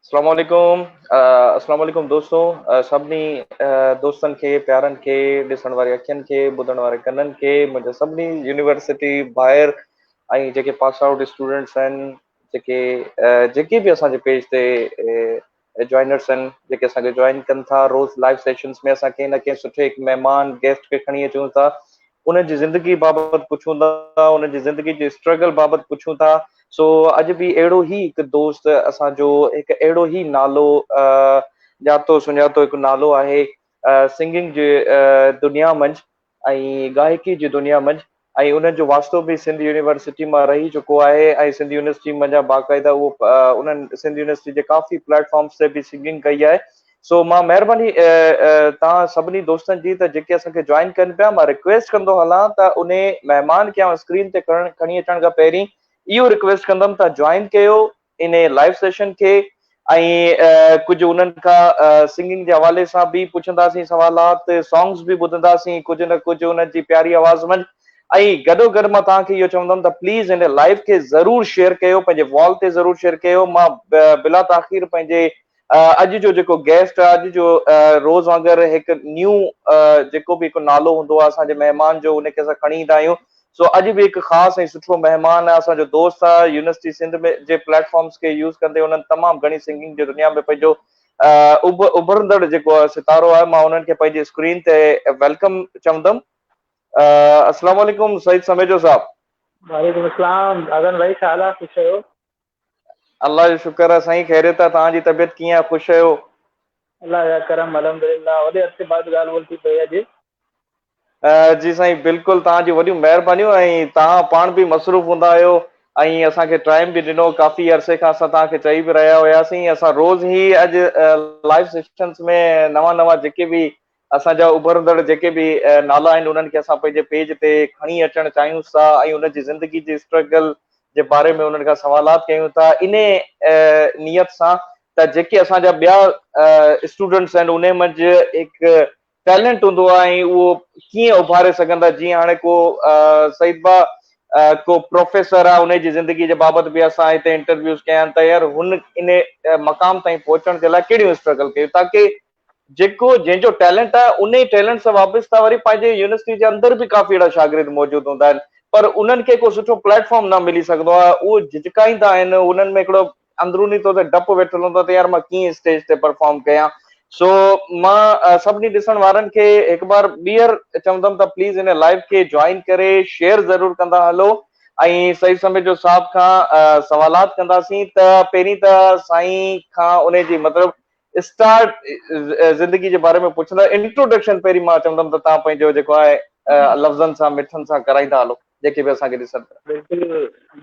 اسلام عليڪم اسلام عليڪم دوستو سڀني دوستن کي پيارن کي ڏسڻ واري اکين کي ٻڌڻ واري ڪنن کي منهنجا سڀني يونيورسٽي ڀائر ۽ جيڪي پاس آئوٽ اسٽوڊنٽس آهن جيڪي جيڪي به اسان جي پيج تي جوائنرس آهن جيڪي اسان کي جوائن ڪن ٿا روز لائيو سيشنز ۾ اسان ڪنهن نه ڪنهن سٺي هڪ مهمان گيسٽ کي کڻي اچون ٿا انهن جي زندگي بابت پڇون ٿا انهن جي زندگي جي اسٽرگل بابت پڇون ٿا سو اڄ به اهڙو ئي هڪ دوست اسان جو هڪ اهڙو ئي نالو ڄاتو سڃاتو هڪ نالو آهي سنگنگ جي دنيا منجهه ۽ گائڪي جي دنيا منجهه ۽ انهن جو واسطو به سنڌ يونيورسٽي مان رهي چڪو آهي ۽ سنڌ يونيورسٽي منجهان باقاعده اهو انهن سنڌ يونيورسٽي جي ڪافي پليٽ فارمز تي به سنگنگ ڪئي آهي سو مان مهرباني توهان سڀني دوستن جي ته جيڪي اسان کي جوائن ڪن پيا مان رڪويسٽ ڪندو هلان ته انهي مهمان کي آئون اسڪرين تي کڻي اچڻ کان پهرين اهو رڪويسٽ ڪندم ته جوائن ڪيو انهي لائيو سيشن کي ۽ ڪجهه انهن کان سنگنگ جي حوالي سان به پڇنداسين سوالات سانگس به ٻڌنداسين ڪجهه نه ڪجهه انهن جي پياري آواز منجهه ۽ گڏو گڏ مان توهان کي اهو چوندم ته پليز ان لائيو کي ضرور شيئر ڪيو پنهنجي وال تي ضرور شيئر ڪيو مان بلا تاخير پنهنجي اڄ جو جيڪو گيسٽ آهي اڄ جو روز وانگر هڪ نيو جيڪو به هڪ نالو هوندو آهي اسان جي مهمان جو ان کي اسان کڻي ايندا آهيون سو اڄ به هڪ خاص ۽ سٺو مهمان آهي اسان جو دوست آهي يونيورسٽي سنڌ ۾ جي پليٽ فارمز کي يوز ڪندي انهن تمام گهڻي سنگنگ جي دنيا ۾ پنهنجو اڀرندڙ جيڪو ستارو آهي مان انهن کي پنهنجي اسڪرين تي welcome چوندم السلام عليڪم سعيد سميجو صاحب. وعليڪم السلام اذن ڀائي ڇا حال آهي خوش آهيو؟ الله جو شڪر آ سائين خيريت آ توهان جي طبيعت ڪيئن آ خوش آهيو. الله جا ڪرم الحمدلله وڏي عرصي بعد ڳالهه ٻولهه ٿي پئي اڄ. جي سائين بلڪل توهان جون وڏيون مهربانيون ۽ توهان پاڻ به مصروف هوندا آهيو ۽ اسان کي ٽائيم به ڏنو ڪافي عرصي کان اسان توهان کي چئي به رهيا هياسين اسان روز هي اڄ لائيو سيشنز ۾ نوان نوان جيڪي به اسان جا اڀرندڙ جيڪي به نالا آهن انهن کي اسان پنهنجي پيج تي کڻي اچڻ چاهيون ٿا ۽ انهن جي زندگي جي اسٽرگل جي باري ۾ انهن کان سوالات ڪيون ٿا انهي نيت سان ته جيڪي اسان جا ٻيا اسٽوڊنٽس آهن انهي منجهه هڪ ٽيلنٽ هوندو آهي ۽ اهو ڪيئن اڀاري سگهندا جيئن هاڻي ڪو سعيد با ڪو پروفيسر آهي انهي جي زندگي جي بابت به اسان هتي انٽرويوز ڪيا آهن ته يار هن انهي مقام تائين پهچڻ جي لاء ڪهڙيون اسٽرگل ڪيون تاڪي جيڪو جنهن جو ٽيلنٽ آهي انهي ٽيلنٽ سان وابسته وري پنهنجي يونيورسٽي جي اندر به ڪافي اهڙا شاگرد موجود هوندا آهن پر انهن کي ڪو سٺو پليٽ فارم نه ملي سگهندو آهي اهو جهجڪائيندا آهن انهن ۾ هڪڙو اندروني طور تي ڊپ ويٺل هوندو آهي ته يار مان ڪيئن اسٽيج تي پرفارم ڪيان سو مان سڀني ڏسڻ وارن کي هڪ بار ٻيهر چوندم ته پليز ان لائيو کي جوائن ڪري شيئر ضرور ڪندا هلو ۽ سعيد سميجو صاحب کان سوالات ڪنداسين ته پهرين ته سائين کان انهي جي مطلب اسٽارٽ زندگي جي باري ۾ پڇندا انٽروڊڪشن پهرين مان چوندم ته توهان پنهنجو جيڪو آهي لفظن سان مٺن سان ڪرائيندا هلو جيڪي به اسان کي ڏسن پيا. بلڪل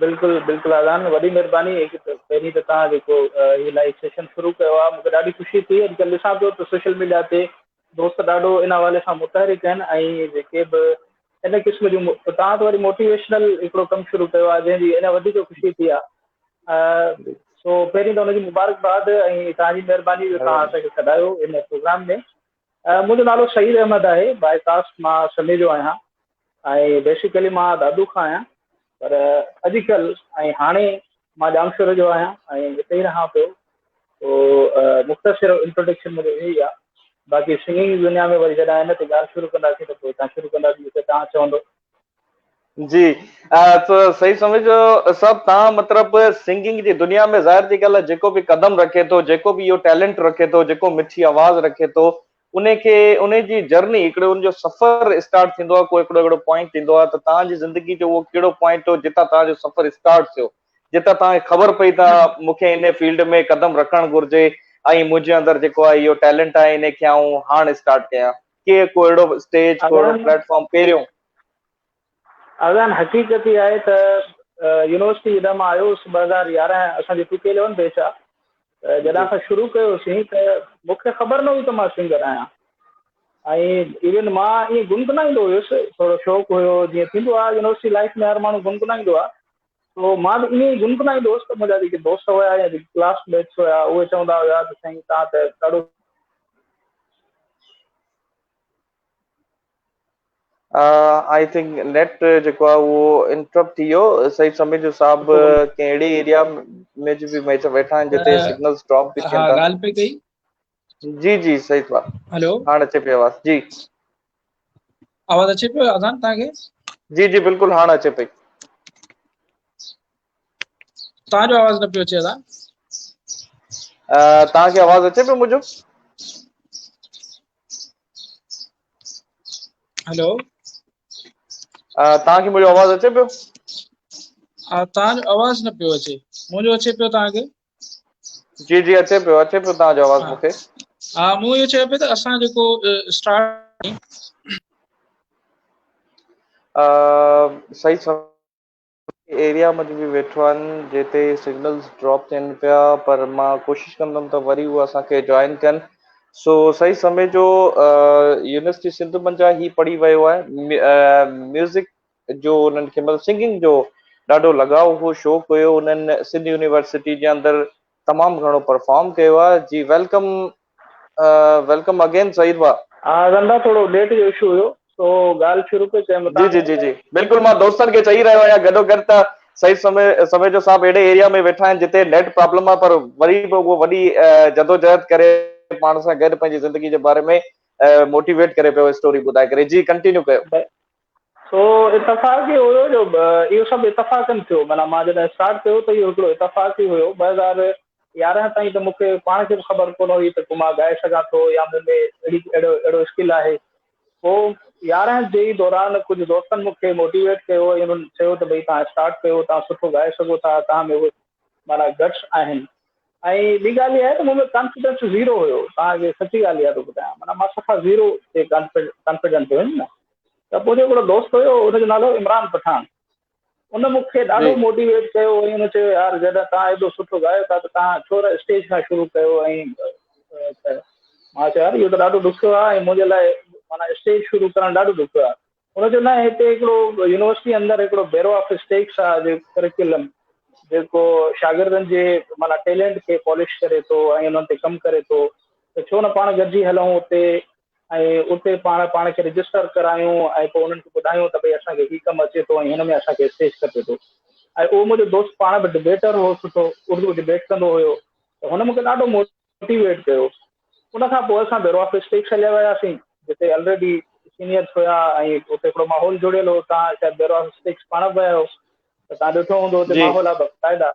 بلڪل بلڪل آذان وڏي مھرباني هڪ ته پهرين ته توهان جيڪو هي لائيو سيشن شروع ڪيو آهي مونکي ڏاڍي خوشي ٿي اڄڪلهه ڏسان پيو ته سوشل ميڊيا تي دوست ڏاڍو ان حوالي سان متحرڪ آهن ۽ جيڪي به ان قسم جون توهان ته وري موٽيويشنل هڪڙو ڪم شروع ڪيو آهي جنهن جي اڃا وڌيڪ خوشي ٿي آهي سو پهرين ته ان جي مبارڪباد ۽ توهان جي مهرباني جو توهان اسان کي سڏايو ان پروگرام ۾ منهنجو نالو سعيد احمد آهي باء ڪاسٽ مان سميجو آهيان ۽ بيسيڪلي مان دادو کان آهيان پر اڄڪلهه ۽ هاڻي مان ڄامشورو جو آهيان ۽ هتي ئي رهان پيو تو مختصر انٽروڊڪشن منهنجو اهو ئي آهي باقي سنگنگ جي دنيا ۾ وري جڏهن ان تي ڳالهه شروع ڪنداسين ته پوء هتان شروع ڪنداسين جتي توهان چوندو. جي ته صحيح سمجهو صاحب توهان مطلب سنگنگ جي دنيا ۾ ظاهر جي ڳالهه آهي جيڪو به قدم رکي ٿو جيڪو به اهو ٽيلنٽ رکي ٿو جيڪو مٺي آواز رکي ٿو ان کي ان جي جرني هڪڙو ان جو سفر اسٽارٽ ٿيندو آهي ڪو هڪڙو اهڙو پوائنٽ ايندو آهي ته توهان جي زندگي جو اهو ڪهڙو پوائنٽ هو جتان توهان جو سفر اسٽارٽ ٿيو جتان توهان کي خبر پئي ته مون کي ان فيلڊ ۾ قدم رکڻ گهرجي ۽ منهنجي اندر جيڪو آهي اهو ٽيلنٽ آهي ان کي آئون هاڻ اسٽارٽ ڪيان ڪي ڪو اهڙو اسٽيج ڪو اهڙو پليٽ فارم پهريون اذان حقيقت اها آهي ته يونيورسٽي جڏهن مان آيو هوس 2011 اسان جي ٽو ڪي اليون بيچ آ ته جڏهن اسان شروع ڪيوسين ته مون کي خبر نه هئي ته مان سنگر آهيان ۽ ايون مان ائين گنگنائيندو هيس ٿورو شوق هيو جيئن ٿيندو آهي يونيورسٽي لائف ۾ هر ماڻهو گنگنائيندو آهي تو مان به ائين ئي گنگنائيندو هوس ته منهنجا جيڪي دوست هيا يا جيڪي ڪلاس ميٽس هيا اهي چوندا هيا ته سائين توهان ته ڏاڍو I think net جيڪو آهي اهو انٽرپٽ ٿي ويو سعيد سميجو صاحب ڪنهن اهڙي ايريا ۾ به ويٺا آهن جتي سگنلز ڊراپ به ٿين ٿا. ڳالهه پئي ڪئي. جي جي صحيح ٿا. هيلو. هاڻ اچي پيو آواز. جي. آواز اچي پيو اذان توهان کي؟ جي جي بلڪل هاڻ اچي پئي. توهان جو آواز نه پيو اچي ادا. توهان کي آواز اچي پيو منهنجو؟ هيلو. توهان کي منهنجو آواز اچي پيو؟ توهان جو آواز نه پيو اچي. منهنجو اچي پيو توهان کي؟ جي جي اچي پيو اچي پيو توهان جو آواز مون کي. ها مون اهو چيو پئي ته اسان جيڪو اسٽارٽ صحيح ايريا منجهه به ويٺو آهن جتي سگنلز ڊراپ ٿين پيا پر مان ڪوشش ڪندم ته وري هو اسان کي جوائن ڪن. سو صحيح سمي جو يونيورسٽي سنڌ منجهان هي پڙهي ويو آهي. ميوزڪ جو انهن کي مطلب سنگنگ جو ڏاڍو لڳاء هو، شوق هيو. انهن سنڌ يونيورسٽي جي اندر تمام گهڻو پرفارم ڪيو آهي. جي welcome welcome again Saeed ڀاء. ها رندا ٿورو نيٽ جو اشو هيو سو ڳالهه شروع پئي ڪيم جي جي جي جي بلڪل مان دوستن کي چئي رهيو آهيان گڏو گڏ ته سعيد سمي سميجو صاحب اهڙي ايريا ۾ ويٺا آهن جتي نيٽ پرابلم آهي پر وري به اهو وڏي جدوجهد ڪري پاڻ سان گڏ پنهنجي زندگي جي باري ۾ موٽيويٽ ڪري پيو اسٽوري ٻڌائي ڪري. جي ڪنٽينيو ڪيو. سو اتفاق ئي هيو جو اهو سڀ اتفاقن ٿيو معنيٰ مان جڏهن اسٽارٽ ڪيو ته اهو هڪڙو اتفاق ئي هيو. 2011 تائين ته مون کي پاڻ کي به خبر ڪونه هئي ته ڪو مان ڳائي سگهان ٿو يا مون ۾ اهڙي اهڙو اهڙو اسڪل آهي. پوء 11 جي ئي دوران ڪجهه دوستن مون کي موٽيويٽ ڪيو ۽ انهن چيو ته ڀئي توهان اسٽارٽ ڪيو، توهان سٺو ڳائي سگهو ٿا، توهان ۾ اهي معنيٰ گٽس آهن. ۽ ٻي ڳالهه اها آهي ته مون ۾ ڪانفيڊنس زيرو هيو. توهان کي سچي ڳالهه اها ٿو ٻڌايان، معنيٰ مان صفا زيرو تي ڪانفيڊنٽ هيم نه. ته منهنجو هڪڙو دوست هيو ان جو نالو عمران پٺاڻ، ان مون کي ڏاڍو موٽيويٽ ڪيو ۽ ان چيو يار جڏهن توهان ايڏو سٺو ڳايو ٿا ته توهان ڇو نه اسٽيج کان شروع ڪيو ۽ مان چيو يار اهو ته ڏاڍو ڏکيو آهي ۽ منهنجي لاء معنيٰ اسٽيج شروع ڪرڻ ڏاڍو ڏکيو آهي. ان چيو نه هتي هڪڙو يونيورسٽي اندر هڪڙو بيرو آف اسٽيڪس آهي جيڪو ڪريڪولم جيڪو شاگردن جي معنيٰ ٽيلنٽ کي پالش ڪري ٿو ۽ انهن تي ڪم ڪري ٿو ته ڇو نه پاڻ گڏجي هلون اتي ۽ اتي پاڻ پاڻ کي رجسٽر ڪرايون ۽ پوء انهن کي ٻڌايون ته ڀئي اسان کي هي ڪم اچي ٿو ۽ هن ۾ اسان کي اسٽيج کپي ٿو. ۽ اهو منهنجو دوست پاڻ به ڊبيٽر هو، سٺو اردو ڊبيٽ ڪندو هيو ته هن مون کي ڏاڍو موٽيويٽ ڪيو. ان کان پوء اسان بيورو آف اسٽيڪس هليا وياسين جتي الريڊي سينيئرس هيا ۽ اتي هڪڙو ماحول جوڙيل هو. توهان شايد بيورو آف اسٽيڪس پاڻ به ويا آهيو ته توهان ڏٺو هوندو اتي ماحول آهي باقاعده.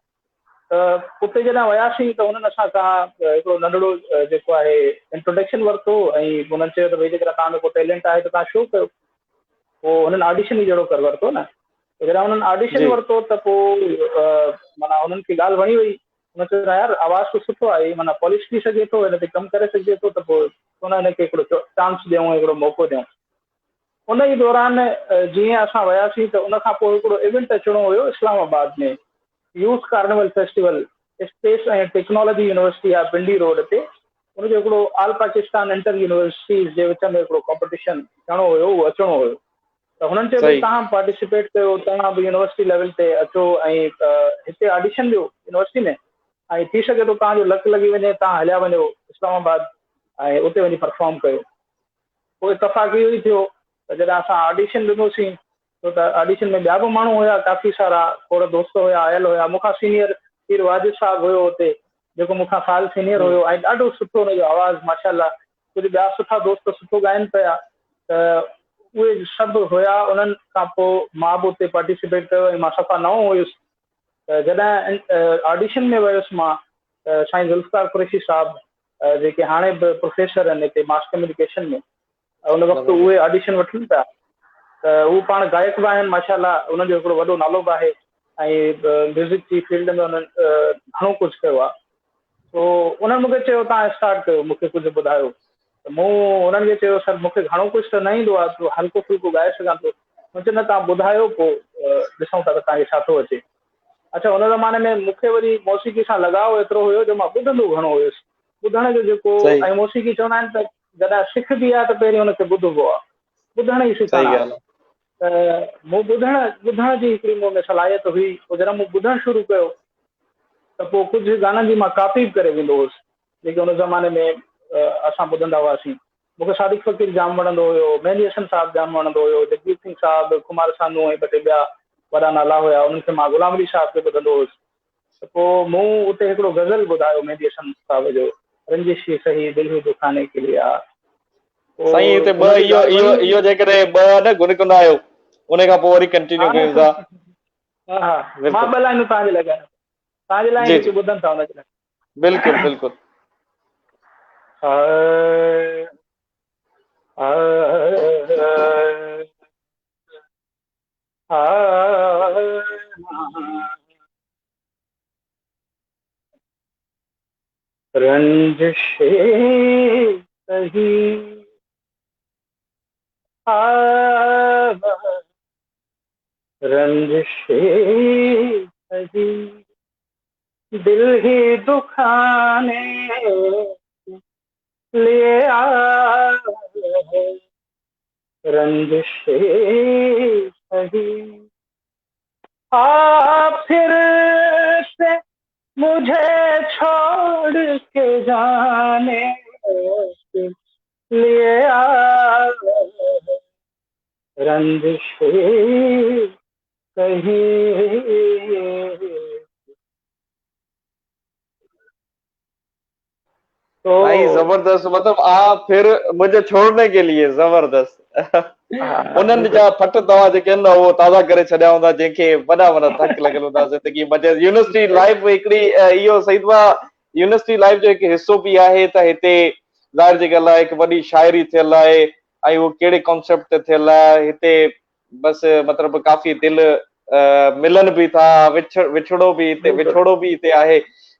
ته اتي جڏهن وياسين ته انهن اسان کان هڪڙو ننڍڙو جيڪو آهي انٽروڊڪشن ورتو ۽ انهن چيو ته ڀئي جيڪڏهن توهان ۾ ڪو ٽيلنٽ آهي ته توهان شو ڪيو. پوء انهن آڊيشن ئي جهڙو ڪر ورتو نه. جڏهن انهن آڊيشن ورتو ته پوء معنيٰ انهن کي ڳالهه وڻي وئي. انهن چيو نه يار آواز ته سٺو آهي معنيٰ پالش ٿي سگهي ٿو، هن تي ڪم ڪري سگهجي ٿو ته پوء ڇو نه هن کي هڪڙو چانس ڏيون ۽ هڪڙو موقعو ڏيون. ان ئي دوران جيئن اسان وياسين ته ان کان پوء هڪڙو ايونٽ اچڻو هيو اسلام آباد ۾ youth carnival festival space ۽ technology university آهي پنڊي روڊ تي ان جو هڪڙو آل پاڪستان انٽر يونيورسٽيز جي وچ ۾ هڪڙو ڪمپٽيشن ٿيڻو هيو اهو اچڻو هيو ته هنن چيو ڀئي توهان پارٽيسپيٽ ڪيو توهان به يونيورسٽي ليول تي اچو ۽ هتي آڊيشن ڏيو يونيورسٽي ۾ ۽ ٿي سگهي ٿو توهان جو لڪ لڳي وڃي توهان هليا وڃو اسلام آباد ۽ اتي وڃي پرفارم ڪيو. پوء اتفاق اهو ئي ٿيو ته جڏهن اسان آڊيشن ڏنوسين ڇو ته آڊيشن ۾ ٻيا به ماڻهو هيا ڪافي سارا کوڙ دوست هيا آيل هيا مون کان سينيئر پير واجد صاحب هيو اتي جيڪو مون کان سال سينيئر هيو ۽ ڏاڍو سٺو ان جو آواز ماشاء الله ڪجهه ٻيا سٺا دوست سٺو ڳائن پيا ته اهي سڀ هيا انهن کان پوء مان به اتي پارٽيسپيٽ ڪيو ۽ مان صفا نئون هيس ته جڏهن آڊيشن ۾ ويس مان ته سائين ذوالفقار قريشي صاحب جيڪي هاڻي به پروفيسر آهن هتي ماس ڪميونيڪيشن ۾ ان وقت اهي آڊيشن وٺن پيا ته هو پاڻ گائڪ به آهن ماشاء الله انهن جو هڪڙو وڏو نالو به آهي ۽ ميوزڪ جي فيلڊ ۾ انهن گهڻو ڪجهه ڪيو آهي سو انهن مونکي چيو توهان اسٽارٽ ڪيو مونکي ڪجهه ٻڌايو ته مون انهن کي چيو سر مونکي گهڻو ڪجهه ته نه ايندو آهي هلڪو ڦلڪو ڳائي سگهان ٿو. مون چيو نه توهان ٻڌايو پوء ڏسون ٿا ته توهان کي ڇا ٿو اچي. اڇا ان زماني ۾ مون کي وري موسيقي سان لڳاء ايترو هيو جو مان ٻڌندو گهڻو هيس. ٻڌڻ جو جيڪو ۽ موسيقي چوندا آهن ته جڏهن سکبي آهي ته پهرين ان کي ٻڌبو آهي. ٻڌڻ ئي سکڻ آهي. ته مون ٻڌڻ ٻڌڻ جي هڪڙي مون ۾ صلاحيت هئي. پوء جڏهن مون ٻڌڻ شروع ڪيو ته پوء ڪجهه گانن جي مان ڪاپي به ڪري ويندو هوس جيڪي ان زماني ۾ اسان ٻڌندا هئاسين. مون کي صادق فقير جام وڻندو هيو، مهدي حسن صاحب جام وڻندو هيو، جگجيت سنگهه صاحب، ڪمار سانو ۽ ٻه ٽي ٻيا وڏا نالا هيا، انهن کي مان غلام علي صاحب کي ٻڌندو هوس. ته پوء مون اتي هڪڙو غزل ٻڌايو مهدي حسن صاحب جو رنجش هي سهي دل هي دکاني ڪي ليي آ. سائين هتي ٻه اهو اهو اهو جيڪڏهن ٻه نه گنگندا آهيو ان کان پوء وري ڪنٽينيو ڪيون ٿا. ها ها مان ٻه لائنون توهان جي لاء ڳايان توهان جي لاء جيڪي ٻڌن ٿا ان جي لاء. بلڪل بلڪل. رنجش سهي رنجش سهي دل هي دکاني ليي آ رنجش سهي آ ڦر سي مجهي ڇوڙ ڪي جاني ليي آ رنجش سهي. سائين زبردست مطلب آ ڦر مجهي ڇوڙني ڪي ليي زبردست انهن جا ڦٽ توهان جيڪي آهن نه اهو تازا ڪري ڇڏيا هوندا جنهن کي وڏا وڏا ڌڪ لڳل هوندا زندگي منجهه يونيورسٽي لائف هڪڙي اهو سعيد ڀاء يونيورسٽي لائف جو هڪ حصو به آهي ته هتي ظاهر جي ڳالهه آهي هڪ وڏي شاعري ٿيل آهي ۽ اهو ڪهڙي ڪانسيپٽ تي ٿيل آهي هتي بس مطلب ڪافي دل ملن به ٿا وڇڙو به هتي وڇوڙو به هتي آهي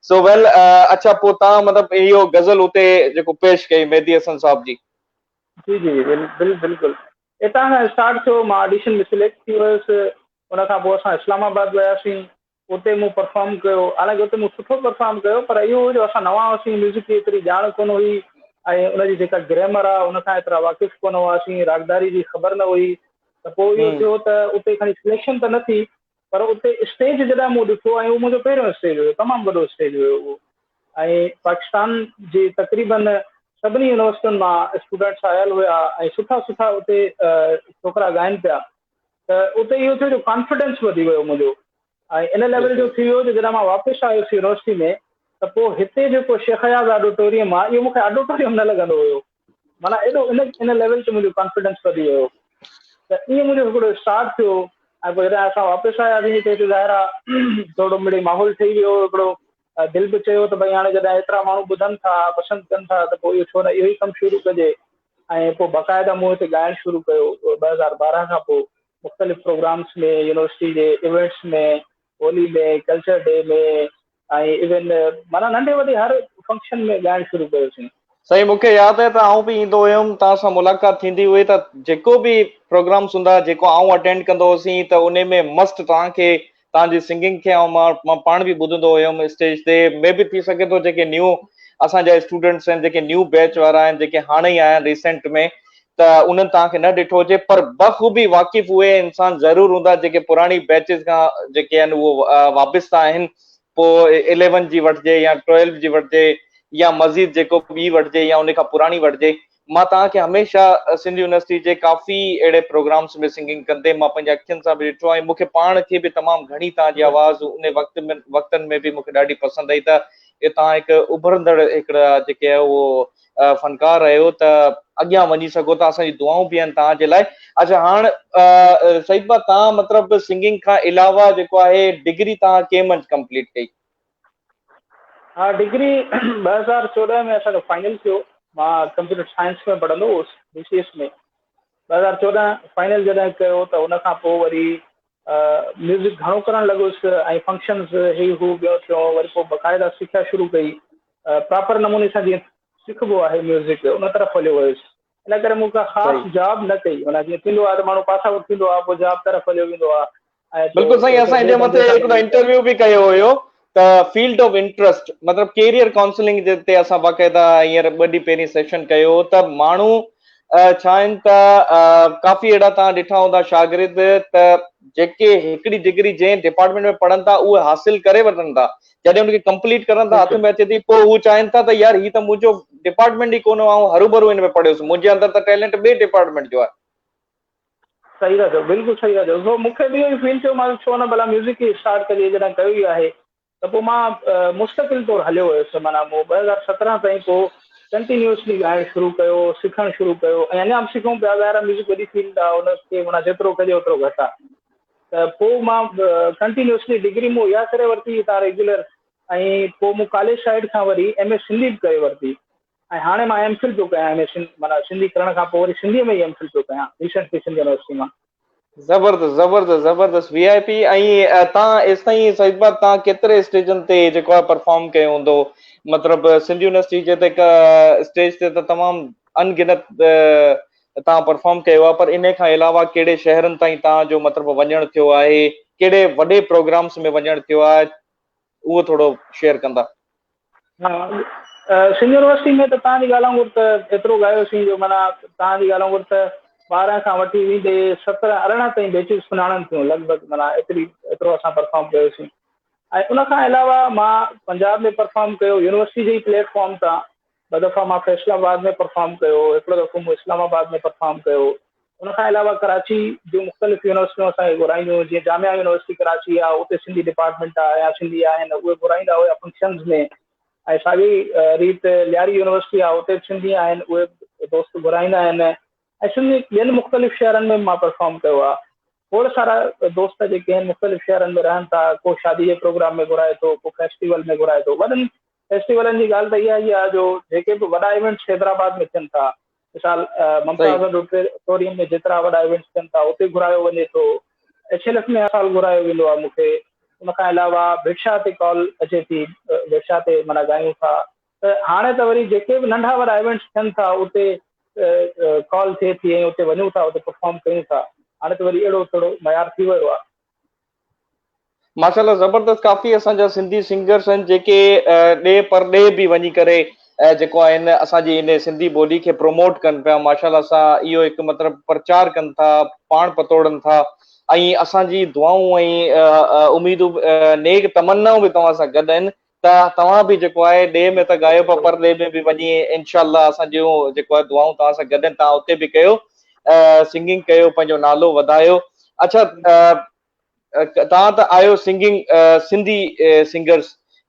سو ويل اڇا پوء تان مطلب اهو غزل اتي جيڪو پيش ڪئي مهدي حسن صاحب جي. جي جي بلڪل اتان کان اسٽارٽ ٿيو مان آڊيشن ۾ سليڪٽ ٿي ويس ان کان پوء اسان اسلام آباد وياسين اتي مون پرفارم ڪيو حالانڪه اتي مون سٺو پرفارم ڪيو پر اهو هو جو اسان نوان هئاسين ميوزڪ جي ايتري ڄاڻ ڪونه هئي ۽ ان جي جيڪا گرامر آهي ان کان ايترا واقف ڪونه هئاسين راڳداري جي خبر نه هئي ته پوء اهو ٿيو ته اتي کڻي سليڪشن ته نه ٿي پر اتي اسٽيج جڏهن مون ڏٺو ۽ اهو منهنجو پهريون اسٽيج هيو تمام وڏو اسٽيج هيو اهو ۽ پاڪستان جي تقريبن سڀني يونيورسٽين مان اسٽوڊنٽس آيل هيا ۽ سٺا سٺا اتي ڇوڪرا ڳائن پيا ته اتي اهو ٿيو جو ڪانفيڊنس وڌي ويو منهنجو ۽ ان ليول جو ٿي ويو جو جڏهن مان واپس آيس يونيورسٽي ۾ ته پوء هتي جيڪو شيخ اياز آڊيٽوريم آهي اهو مون کي آڊيٽوريم نه لڳندو هيو معنيٰ ايڏو ان ان ليول تي منهنجو ڪانفيڊنس وڌي ويو ته ائين منهنجو هڪڙو اسٽارٽ ٿيو ۽ پوء جڏهن اسان واپس آياسين هتي هتي ظاهر آهي ٿورو مڙئي ماحول ٺهي ويو هڪڙو دل به چيو ته ڀئي هاڻي جڏهن ايترا ماڻهو ٻڌن ٿا پسند ڪن ٿا ته پوء اهو ڇو نه اهو ئي ڪم شروع ڪجي ۽ پوء باقاعده مون هتي ڳائڻ شروع ڪيو 2012 کان پوء مختلف پروگرامس ۾ يونيورسٽي جي ايونٽس ۾ هولي ۾ ڪلچر ڊي ۾ ۽ ايون معنيٰ ننڍي وڏي هر فنڪشن ۾ ڳائڻ شروع ڪيوسين. سائين مون کي ياد آهي ته آئون به ايندو هيم توهان سان ملاقات ٿيندي هئي ته جيڪو به پروگرامس هوندا جيڪو آئون اٽينڊ ڪندو هوسين ته انهي ۾ مسٽ توهان کي توهان جي سنگنگ کي آئون مان مان پاڻ به ٻڌندو هيم اسٽيج تي مي بي ٿي سگهي ٿو جيڪي نيو اسان جا اسٽوڊنٽس آهن جيڪي نيو بيچ وارا آهن جيڪي هاڻي ئي آيا آهن ريسينٽ ۾ ته انهن توهان کي نه ڏٺو هجي پر بخوبي واقف اهي انسان ضرور هوندا جيڪي پراڻي بيچز کان جيڪي آهن اهو وابسته آهن پوء اليون جي وٺجي يا ٽويلو جي وٺجي يا مزيد جيڪو ٻي وٺجي يا ان کان پراڻي وٺجي مان توهان کي هميشه سنڌ يونيورسٽي جي ڪافي اهڙي پروگرامس ۾ سنگنگ ڪندي مان پنهنجي اکين سان به ڏٺو ۽ مون کي پاڻ کي به تمام گهڻي توهان جي آواز ان وقت ۾ وقتن ۾ به مون کي ڏاڍي پسند آئي ته توهان هڪ اڀرندڙ هڪڙا جيڪي آهيو اهو فنڪار آهيو ته اڳيان وڃي سگهو ٿا اسان جي دعائون به آهن توهان جي لاء اڇا هاڻ سعيد ڀاء توهان مطلب سنگنگ کان علاوه جيڪو آهي ڊگري توهان ڪنهن منجهه ڪمپليٽ ڪئي؟ ها ڊگري 2014 ۾ اسان جو فائنل ٿيو مان ڪمپيوٽر سائنس ۾ پڙهندو هوس بي سي ايس ۾ 2014 فائنل جڏهن ڪيو ته ان کان پوء وري ميوزڪ گهڻو ڪرڻ لڳس ۽ فنڪشنز هي هو ٻيو ٽيون وري پوء باقاعده سکيا شروع ڪئي پراپر نموني سان جيئن سکبو آهي ميوزڪ ان طرف هليو ويس ان ڪري مون ڪا خاص جاب نه ڪئي معنيٰ جيئن ٿيندو آهي ته ماڻهو پاس آئوٽ ٿيندو آهي پوء جاب طرف هليو ويندو آهي بلڪل سائين اسان ان جي مٿي هڪڙو انٽرويو به ڪيو هيو ته فيلڊ آف انٽرسٽ مطلب ڪيريئر ڪائونسلنگ جي تي اسان باقاعده هينئر ٻه ڏينهن پهرين سيشن ڪيو هو ته ماڻهو ڇا آهن ته ڪافي اهڙا توهان ڏٺا هوندا شاگرد ته جيڪي هڪڙي ڊگري جنهن ڊپارٽمينٽ ۾ پڙهن ٿا اهي حاصل ڪري وٺن ٿا جڏهن ان کي ڪمپليٽ ڪرن ٿا هٿ ۾ اچي ٿي پوء هو چاهين ٿا ته يار هي ته منهنجو ڊپارٽمينٽ ئي ڪونه آئون هروڀرو هن ۾ پڙهيس منهنجي اندر ته ٽيلنٽ ٻئي ڊپارٽمينٽ جو آهي. صحيح ٿا چئو بلڪل صحيح ٿا چئو سو مون کي به اهو ئي فيل ٿيو مان ڇو نه ڀلا ميوزڪ ئي اسٽارٽ ڪجي جڏهن ڪيو ئي آهي ته ته پوء مان مستقل طور هليو ويس معنيٰ مون 2017 تائين پوء ڪنٽينيوسلي ڳائڻ شروع ڪيو، سکڻ شروع ڪيو ۽ اڃا به سکون پيا. ظاهر آهي ميوزڪ وڏي فيلڊ آهي، ان کي معنيٰ جيترو ڪجي اوترو گهٽ آهي. ته پوء مان ڪنٽينيوسلي ڊگري مون اها ڪري ورتي هتان ريگيولر ۽ پوء مون ڪاليج سائيڊ کان وري ايم اي سنڌي به ڪري ورتي ۽ هاڻي مان ايم فل پيو ڪيان. ايم اي سنڌ معنيٰ سنڌي ڪرڻ کان پوء وري سنڌيء ۾ ئي ايم فل پيو ڪيان ريسينٽلي سنڌ يونيورسٽي مان. زبردست زبردست زبردست وي آء پي. ۽ تان ايستائين سعيد باد تان ڪيتري اسٽيجن تي جيڪو آهي پرفارم ڪيو هوندو؟ مطلب سنڌ يونيورسٽي جي ته اسٽيج تي ته تمام ان گنت تان پرفارم ڪيو آهي، پر انهي کان علاوه ڪهڙي شهرن تائين تان جو مطلب وڃڻ ٿيو آهي، ڪهڙي وڏي پروگرامس ۾ وڃڻ ٿيو آهي، اهو ٿورو شيئر ڪندا. ها، سنڌ يونيورسٽي ۾ ته توهان جي ڳالهه وانگر ته ايترو ڳايوسين جو معنيٰ توهان جي ڳالهه وانگر ته 12 کان وٺي ويندي 17 18 تائين بيچز سڃاڻن ٿيون لڳ ڀڳ، معنيٰ ايتري ايترو اسان پرفارم ڪيوسين. ۽ ان کان علاوه مان پنجاب ۾ پرفارم ڪيو يونيورسٽي جي ئي پليٽ فارم تان. ٻه دفعا مان فيصل آباد ۾ پرفارم ڪيو، هڪڙو دفعو مون اسلام آباد ۾ پرفارم ڪيو. ان کان علاوه ڪراچي جون مختلف يونيورسٽيون اسان کي گهرائينديون هيون، جيئن جامعه يونيورسٽي ڪراچي آهي، اتي سنڌي ڊپارٽمينٽ آهي يا سنڌي آهن، اهي گهرائيندا هيا فنڪشنز ۾. ۽ ساڳي ريت لياري يونيورسٽي آهي، اتي به سنڌي آهن، اهي به دوست گهرائيندا آهن. ۽ سنڌ جي ٻين مختلف شهرن ۾ به مان پرفارم ڪيو آهي. کوڙ سارا دوست جيڪي آهن مختلف شهرن ۾ رهن ٿا، ڪو شادي جي پروگرام ۾ گهرائي ٿو، ڪو فيسٽيول ۾ گهرائي ٿو. وڏن فيسٽيولن جي ڳالهه ته اها ئي آهي جو جيڪي به وڏا ايونٽس حيدرآباد ۾ ٿين ٿا، مثال ممتاز آڊيٽوريم ۾ جيترا وڏا ايونٽس ٿين ٿا اتي گهرايو وڃي ٿو. ايڇ ايل ايف ۾ هر سال گهرايو ويندو آهي مون کي. ان کان علاوه ڀٽ شاهه تي ڪال اچي ٿي، ڀٽ شاهه تي معنيٰ ڳايون ٿا. ته هاڻي ته وري جيڪي به ننڍا وڏا ايونٽس ٿين ٿا اتي ڪال ٿئي ٿي ۽ اتي وڃون ٿا، اتي پرفارم ڪيون ٿا. هاڻي ته وري اهڙو ٿورو معيار ٿي ويو آهي. ماشاء الله زبردست. ڪافي اسان جا سنڌي سنگرس آهن جيڪي ڏيهه پرڏيهه به وڃي ڪري جيڪو آهن اسان جي ان سنڌي ٻولي کي پروموٽ ڪن پيا. ماشاء الله سان اهو هڪ مطلب پرچار ڪن ٿا، پاڻ پتوڙن ٿا ۽ اسان جي دعائون ۽ اميدون نيڪ تمنائون به توهان سان گڏ آهن ته توهان به جيڪو آهي ڏيهه ۾ ته ڳايو پيا، پر ڏيهه ۾ به وڃي انشاء الله اسان جون جيڪو آهي دعائون توهان سان گڏ آهن. توهان اتي به ڪيو سنگنگ ڪيو، پنهنجو نالو وڌايو. اڇا توهان ته آهيو سنگنگ سنڌي سنگرس،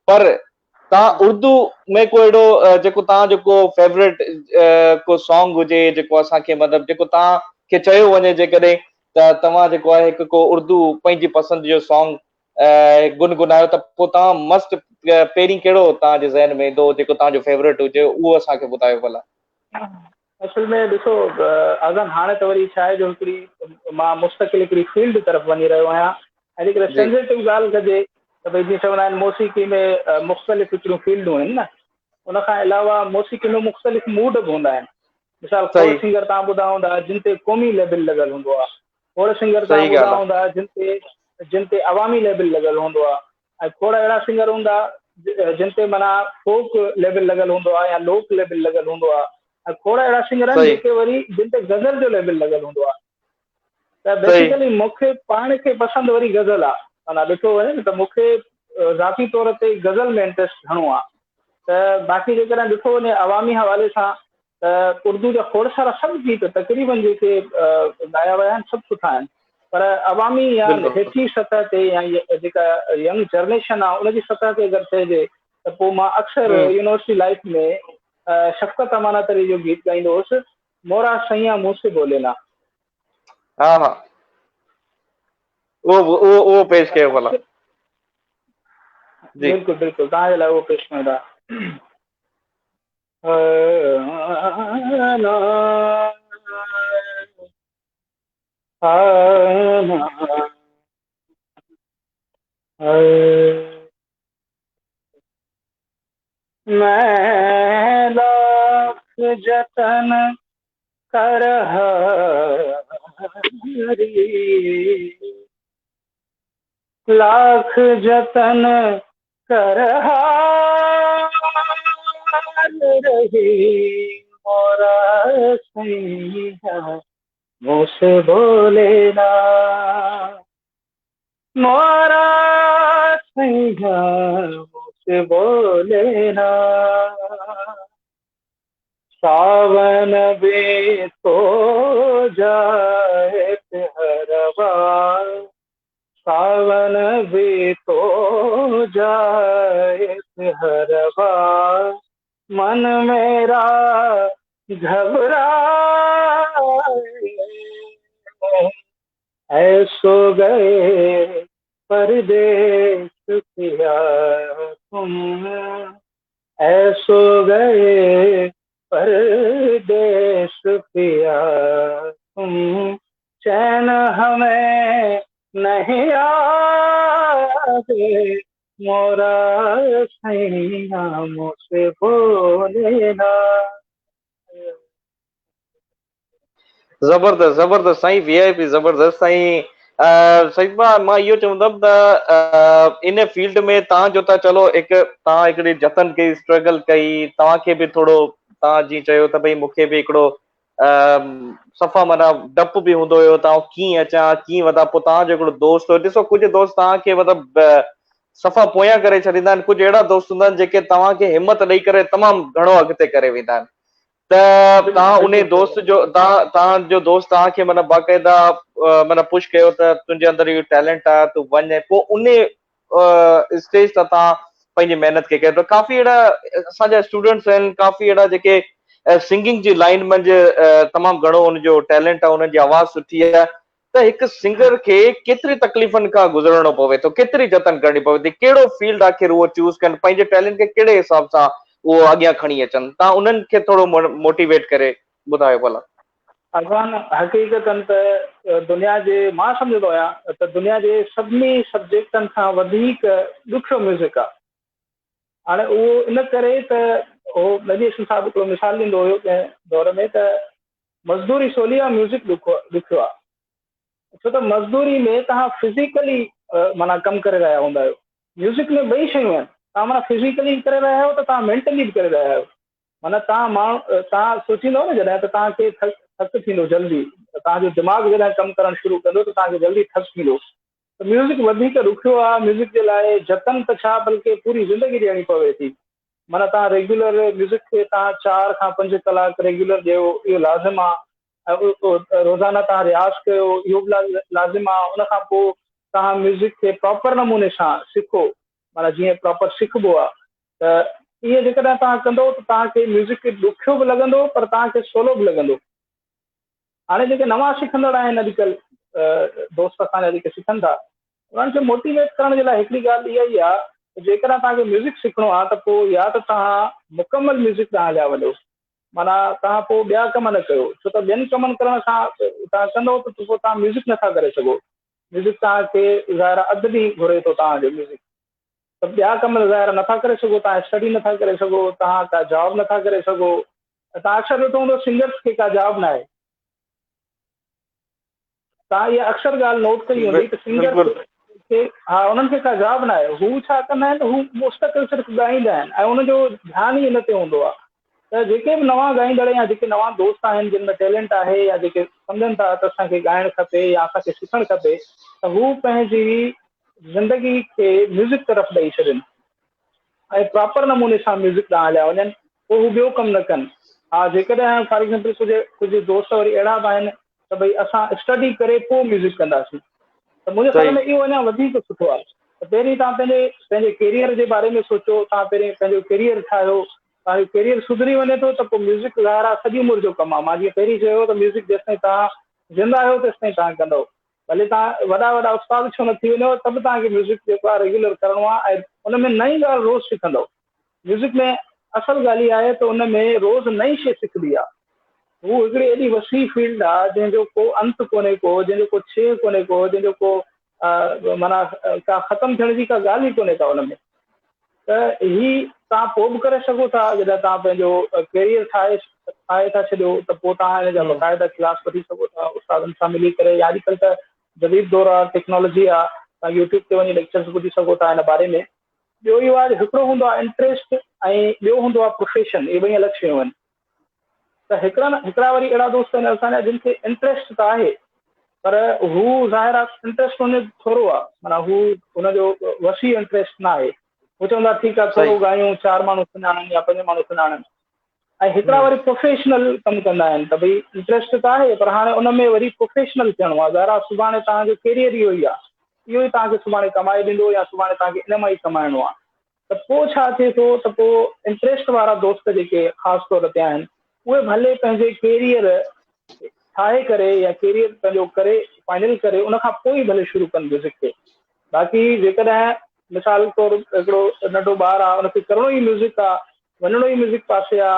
پر توهان اردو ۾ ڪو اهڙو جيڪو توهان جو ڪو فيورٽ ڪو سانگ هجي جيڪو اسان کي مطلب جيڪو توهان کي چيو وڃي جيڪڏهن ته توهان جيڪو آهي هڪ ڪو اردو پنهنجي پسند جو سانگ گنگنايو ته پوء توهان مسٽ پهرين ڪهڙو توهان جي ذهن ۾ ايندو جيڪو توهان جو فيورٽ هجي، اهو اسان کي ٻڌايو ڀلا. اصل ۾ ڏسو اعظم، هاڻي ته وري ڇا آهي جو هڪڙي مان مستقل هڪڙي فيلڊ طرف وڃي رهيو آهيان ۽ جيڪڏهن سينسيٽو ڳالهه ڪجي ته ڀئي جيئن چوندا آهن موسيقي ۾ مختلف هڪڙيون فيلڊون آهن نه، ان کان علاوه موسيقي ۾ مختلف موڊ به هوندا آهن. مثال کوڙ سنگر تان ٻڌا هوندا جن تي قومي ليبل لڳل هوندو آهي، کوڙ سنگر تان ٻڌا هوندا جن تي عوامي ليبل لڳل هوندو آهي، ۽ کوڙ اهڙا سنگر هوندا جن تي معنيٰ فوڪ ليبل لڳل هوندو آهي يا لوڪ ليبل لڳل هوندو آهي، ۽ کوڙ اهڙا سنگر آهن جيڪي وري جن تي غزل جو ليبل لڳل هوندو آهي. ته بيسيڪلي مون کي پاڻ کي پسند وري غزل آهي. معنيٰ ڏٺو وڃي نه ته مون کي ذاتي طور تي غزل ۾ انٽريسٽ گهڻو آهي. ته باقي جيڪڏهن ڏٺو وڃي عوامي حوالي سان ته اردو جا کوڙ سارا سڀ گيت تقريبن جيڪي ڳايا ويا آهن سڀ سٺا آهن، پر عوامي يا هيٺين سطح تي يا جيڪا ينگ جنريشن آهي ان جي سطح تي اگر چئجي ته پوء مان اڪثر يونيورسٽي لائف ۾ شفقت امانت علي جو گيت ڳائيندو هوس، مورا سئيان مون سي بولي نا. ها ها، اهو اهو اهو پيش ڪيو ڀلا. جي بلڪل بلڪل، توهان جي لاء اهو پيش ڪيون ٿا. मैं लाख जतन कर हरी, लाख जतन कर हार रही, मोरा सैया मुझसे बोले ना, मोरा सैया मुझसे बोले ना। सावन बीतो जाए हरवा, सावन बीतो जाए हर बार मन मेरा घबराए, ऐसो गए परदेस पिया तुम, ऐसो गए परदेस पिया तुम, चैन हमें नहीं आवे, मोरा सैया मुझसे बोले ना। ज़बरदस्त ज़बरदस्त साईं, वी I P ज़बरदस्त साईं। साईं मां इहो चवंदमि त इन फील्ड में तव्हांजो त चलो हिकु तव्हां हिकिड़ी जतन कई, स्ट्रगल कई, तव्हांखे बि थोरो तव्हां जीअं चयो त भई मूंखे बि हिकिड़ो सफ़ा माना डपु बि हूंदो हुयो त आउं कीअं अचां कीअं वधां। पोइ तव्हांजो हिकिड़ो दोस्त हो, ॾिसो कुझु दोस्त तव्हांखे मतिलबु सफ़ा पोयां करे छॾींदा आहिनि, कुझु अहिड़ा दोस्त हूंदा आहिनि जेके तव्हांखे हिमत ॾेई करे तमामु घणो अॻिते करे वेंदा आहिनि। त तव्हां उन दोस्त जो तव्हांजो दोस्त तव्हांखे माना बाक़ाइदा माना पुश कयो त तुंहिंजे अंदरि इहो टैलेंट आहे, तूं वञ, ऐं पोइ उन स्टेज तां तव्हां पंहिंजी महिनत खे कयो। त काफ़ी अहिड़ा असांजा स्टूडेंट्स आहिनि, काफ़ी अहिड़ा जेके सिंगिंग जी लाइन मंझि तमामु घणो उनजो टैलेंट आहे, उन्हनि जी आवाज़ सुठी आहे, त हिकु सिंगर खे केतिरी तकलीफ़नि खां गुज़रणो पवे थो, केतिरी जतन करणी पवे थी, कहिड़ो फील्ड आख़िर उहो चूज़ कनि, पंहिंजे टैलेंट खे कहिड़े हिसाब सां उहो अॻियां खणी अचनि, तव्हां उन्हनि खे थोरो मोटिवेट करे ॿुधायो भला। अॻवान हक़ीक़तन त दुनिया जे, मां सम्झंदो आहियां त दुनिया जे सभिनी सब्जेक्टनि खां वधीक ॾुखियो म्यूज़िक आहे। हाणे उहो इन करे त उहो नबी हसन साहिबु हिकिड़ो मिसाल ॾींदो हुयो कंहिं दौर में त मज़दूरी सवली आहे, म्यूज़िक ॾुखियो आहे। छो त मज़दूरी में तव्हां फिज़िकली माना कमु करे रहिया हूंदा आहियो, म्यूज़िक में ॿई शयूं आहिनि, तव्हां माना फिज़िकली करे रहिया आहियो त तव्हां मेंटली बि करे रहिया आहियो। माना तव्हां माण्हू तव्हां सोचींदव न जॾहिं त तव्हांखे थक थींदो जल्दी, त तव्हांजो दिमाग़ जॾहिं कमु करणु शुरू कंदो त तव्हांखे जल्दी थक थींदो। त म्यूज़िक वधीक ॾुखियो आहे, म्यूज़िक जे लाइ जतन त छा बल्कि पूरी ज़िंदगी ॾियणी पवे थी। माना तव्हां रेगुलर म्यूज़िक खे तव्हां 4 खां 5 कलाक रेगुलर ॾियो, इहो लाज़िम आहे। ऐं रोज़ाना तव्हां रियाज़ कयो, इहो बि लाज़िम आहे। उन खां पोइ तव्हां म्यूज़िक खे प्रॉपर नमूने सां सिखो, माना जीअं प्रॉपर सिखबो आहे, त इएं जेकॾहिं तव्हां कंदव त तव्हांखे म्यूज़िक ॾुखियो बि लॻंदो पर तव्हांखे सवलो बि लॻंदो। हाणे जेके नवां सिखंदड़ आहिनि अॼुकल्ह दोस्त असांजा जेके सिखनि था, उन्हनि खे मोटिवेट करण जे लाइ हिकिड़ी ॻाल्हि इहा ई आहे त जेकॾहिं तव्हांखे म्यूज़िक सिखणो आहे त पोइ या त तव्हां मुकमल म्यूज़िक ॾांहुं हलिया वञो, माना तव्हां पोइ ॿिया कम न कयो, छो त ॿियनि कमनि करण सां तव्हां कंदव त पोइ तव्हां म्यूज़िक नथा करे सघो। म्यूज़िक तव्हांखे ज़ाहिर आहे अधु ॾींहुं घुरे थो तव्हांजो म्यूज़िक, त ॿिया कम ज़ाहिर नथा करे सघो, तव्हां स्टडी नथा करे सघो, तव्हां का जॉब नथा करे सघो। तव्हां अक्सर ॾिठो हूंदो सिंगर्स खे का जॉब न आहे। तव्हां इहा अक्सर ॻाल्हि नोट कई हूंदी त सिंगर खे हा उन्हनि खे का जॉब न आहे। हू छा कंदा आहिनि, हू मुस्तक़िल सिर्फ़ु ॻाईंदा आहिनि ऐं उन्हजो ध्यानु ई इन ते हूंदो आहे। त जेके बि नवां ॻाईंदड़ या जेके नवां दोस्त आहिनि जिन में टैलेंट आहे या जेके सम्झनि था त असांखे ॻाइणु खपे या असांखे सिखणु खपे, त हू पंहिंजी ज़िंदगी खे म्यूज़िक तरफ़ ॾेई छॾनि ऐं प्रॉपर नमूने सां म्यूज़िक ॾांहुं हलिया वञनि, पोइ हू ॿियो कमु न कनि। हा जेकॾहिं फॉर एग्ज़ाम्पल कुझु दोस्त वरी अहिड़ा बि आहिनि त भई असां स्टडी करे पोइ म्यूज़िक कंदासीं, त मुंहिंजे ख़्याल में इहो अञा वधीक सुठो आहे। त पहिरीं तव्हां पंहिंजे करियर जे बारे में सोचो, तव्हां पहिरीं पंहिंजो करियर ठाहियो, तव्हांजो करियर सुधरी वञे थो त पोइ म्यूज़िक ज़ाहिर आहे सॼी उमिरि जो कमु आहे। मां जीअं पहिरीं चयो त म्यूज़िक जेसि ताईं तव्हां ज़िंदा आहियो तेसि ताईं तव्हां कंदव, भले तव्हां वॾा वॾा उस्ताद छो न थी वञो त बि तव्हांखे म्यूज़िक जेको आहे रेगुलर करिणो आहे ऐं उन में नई ॻाल्हि रोज़ सिखंदव। म्यूज़िक में असल ॻाल्हि इहा आहे त उन में रोज़ नई शइ सिखबी आहे। हू हिकिड़ी एॾी वसी फील्ड आहे जंहिंजो को अंत कोन्हे को, जंहिंजो को छेह कोन्हे को, जंहिंजो को माना का ख़तमु थियण जी का ॻाल्हि ई कोन्हे का उन में। त ही तव्हां पोइ बि करे सघो था, जॾहिं तव्हां पंहिंजो करियर ठाहे था छॾियो त पोइ तव्हां हिन जा बाक़ाइदा क्लास वठी सघो था उस्तादनि सां मिली करे। या अॼुकल्ह त जदीद दौर आहे, टेक्नोलॉजी आहे, तव्हां यूट्यूब ते वञी लेक्चर्स ॿुधी सघो था हिन बारे में। ॿियो इहो आहे, हिकिड़ो हूंदो आहे इंट्रस्ट ऐं ॿियो हूंदो आहे प्रोफेशन, इहे ॿई अलॻि शयूं आहिनि। त हिकिड़ा वरी अहिड़ा दोस्त आहिनि असांजा जिन खे इंट्रस्ट त आहे पर हू ज़ाहिर आहे इंट्रस्ट हुनजो थोरो आहे, माना हू हुनजो वसी इंट्रस्ट न आहे। हू चवंदा ठीकु आहे थोरो ॻायूं, 4 माण्हू सुञाणनि या 5 माण्हू सुञाणनि। ऐं हिकिड़ा वरी प्रोफेशनल कमु कंदा आहिनि त भई इंट्रस्ट त आहे पर हाणे उन में वरी प्रोफेशनल थियणो आहे। ज़ाहिर आहे सुभाणे तव्हांजो करियर इहो ई आहे, اهو ئي توهان کي سڀاڻي ڪمائي ڏيندو يا سڀاڻي توهان کي ان مان ئي ڪمائڻو آهي. ته پوء ڇا ٿئي ٿو ته پوء انٽريسٽ وارا دوست جيڪي خاص طور تي آهن اهي ڀلي پنهنجي ڪيريئر ٺاهي ڪري يا ڪيريئر پنهنجو ڪري فائنل ڪري ان کان پوء ئي ڀلي شروع ڪن ميوزڪ کي. باقي جيڪڏهن مثال طور هڪڙو ننڍو ٻار آ ان کي ڪرڻو ئي ميوزڪ آ وڃڻو ئي ميوزڪ پاسي آ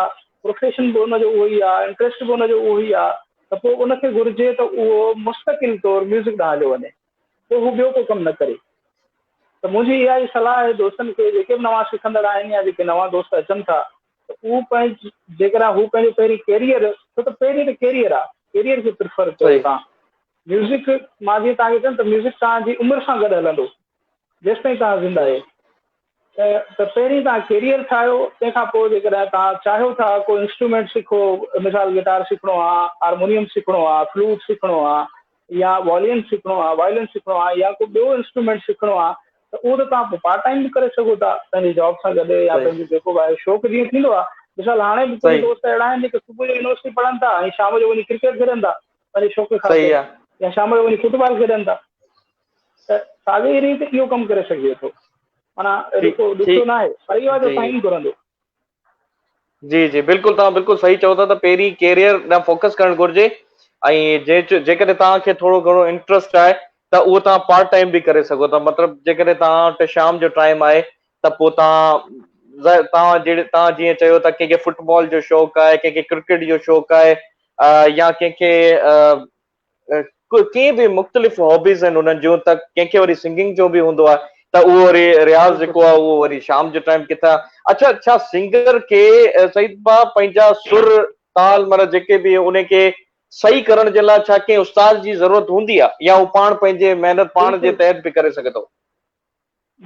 پروفيشن به ان جو اهو ئي آ انٽريسٽ به ان جو اهو ئي آ ته پوء ان کي گهرجي ته اهو مستقل طور ميوزڪ ڏانهن هليو وڃي پوء هو ٻيو ڪو ڪم نه ڪري. ته منهنجي اها ئي صلاح آهي دوستن کي جيڪي به نوان سکندڙ آهن يا جيڪي نوان دوست اچن ٿا ته هو پنهنجي جيڪڏهن هو پنهنجو پهرين ڪيريئر ڇو ته پهرين ته ڪيريئر آهي ڪيريئر کي پريفر ڪيو توهان ميوزڪ مان جيئن توهان کي چيم ته ميوزڪ توهان جي عمر سان گڏ هلندو جيستائين توهان زنده آهيو ته ته پهرين توهان ڪيريئر ٺاهيو تنهن کان پوء جيڪڏهن توهان چاهيو ٿا ڪو انسٽرومينٽ سکو مثال گٽار سکڻو آهي هارمونيم سکڻو آهي فلوٽ سکڻو آهي يا والين سکڻو آهي وائلن سکڻو آهي يا ڪو ٻيو انسٽرومينٽ سکڻو آهي ته اهو ته توهان پارٽ ٽائيم به ڪري سگهو ٿا پنهنجي جاب سان گڏ يا پنهنجو جيڪو به آهي شوق جيئن ٿيندو آهي مثال هاڻي به ڪجهه دوست اهڙا آهن جيڪي صبح جو يونيورسٽي پڙهن ٿا ۽ شام جو وڃي ڪرڪيٽ کيڏن ٿا پنهنجي شوق خاطر يا شام جو وڃي فٽبال کيڏن ٿا ته ساڳي ريت اهو ڪم ڪري سگهجي ٿو معنيٰ اهڙو ڪو ڏکيو نه آهي پر اهو آهي جو ٽائيم گهرندو. جي جي بلڪل توهان بلڪل صحيح چئو ٿا ته پهرين ڪيريئر ڏانهن فوڪس ڪرڻ گهرجي ۽ جيڪڏهن توهان کي ٿورو گهڻو انٽرسٽ آهي ته اهو توهان پارٽ ٽائيم به ڪري سگهو ٿا مطلب جيڪڏهن توهان وٽ شام جو ٽائيم آهي ته پوء توهان توهان جهڙي توهان جيئن چيو ته ڪنهن کي فٽبال جو شوق آهي ڪنهن کي ڪرڪيٽ جو شوق آهي يا ڪنهن کي ڪي به مختلف هابيز آهن انهن جون ته ڪنهن کي وري سنگنگ جو به هوندو آهي ته اهو وري رياض جيڪو آهي اهو وري شام جو ٽائيم ڪٿان اڇا ڇا سنگر کي سعيد ڀاء پنهنجا سر تال معنيٰ جيڪي به ان کي صحيح ڪرڻ جي لاء ڇا ڪنهن استاد جي ضرورت هوندي آهي يا هو پاڻ پنهنجي محنت پاڻ جي تحت به ڪري سگهي ٿو؟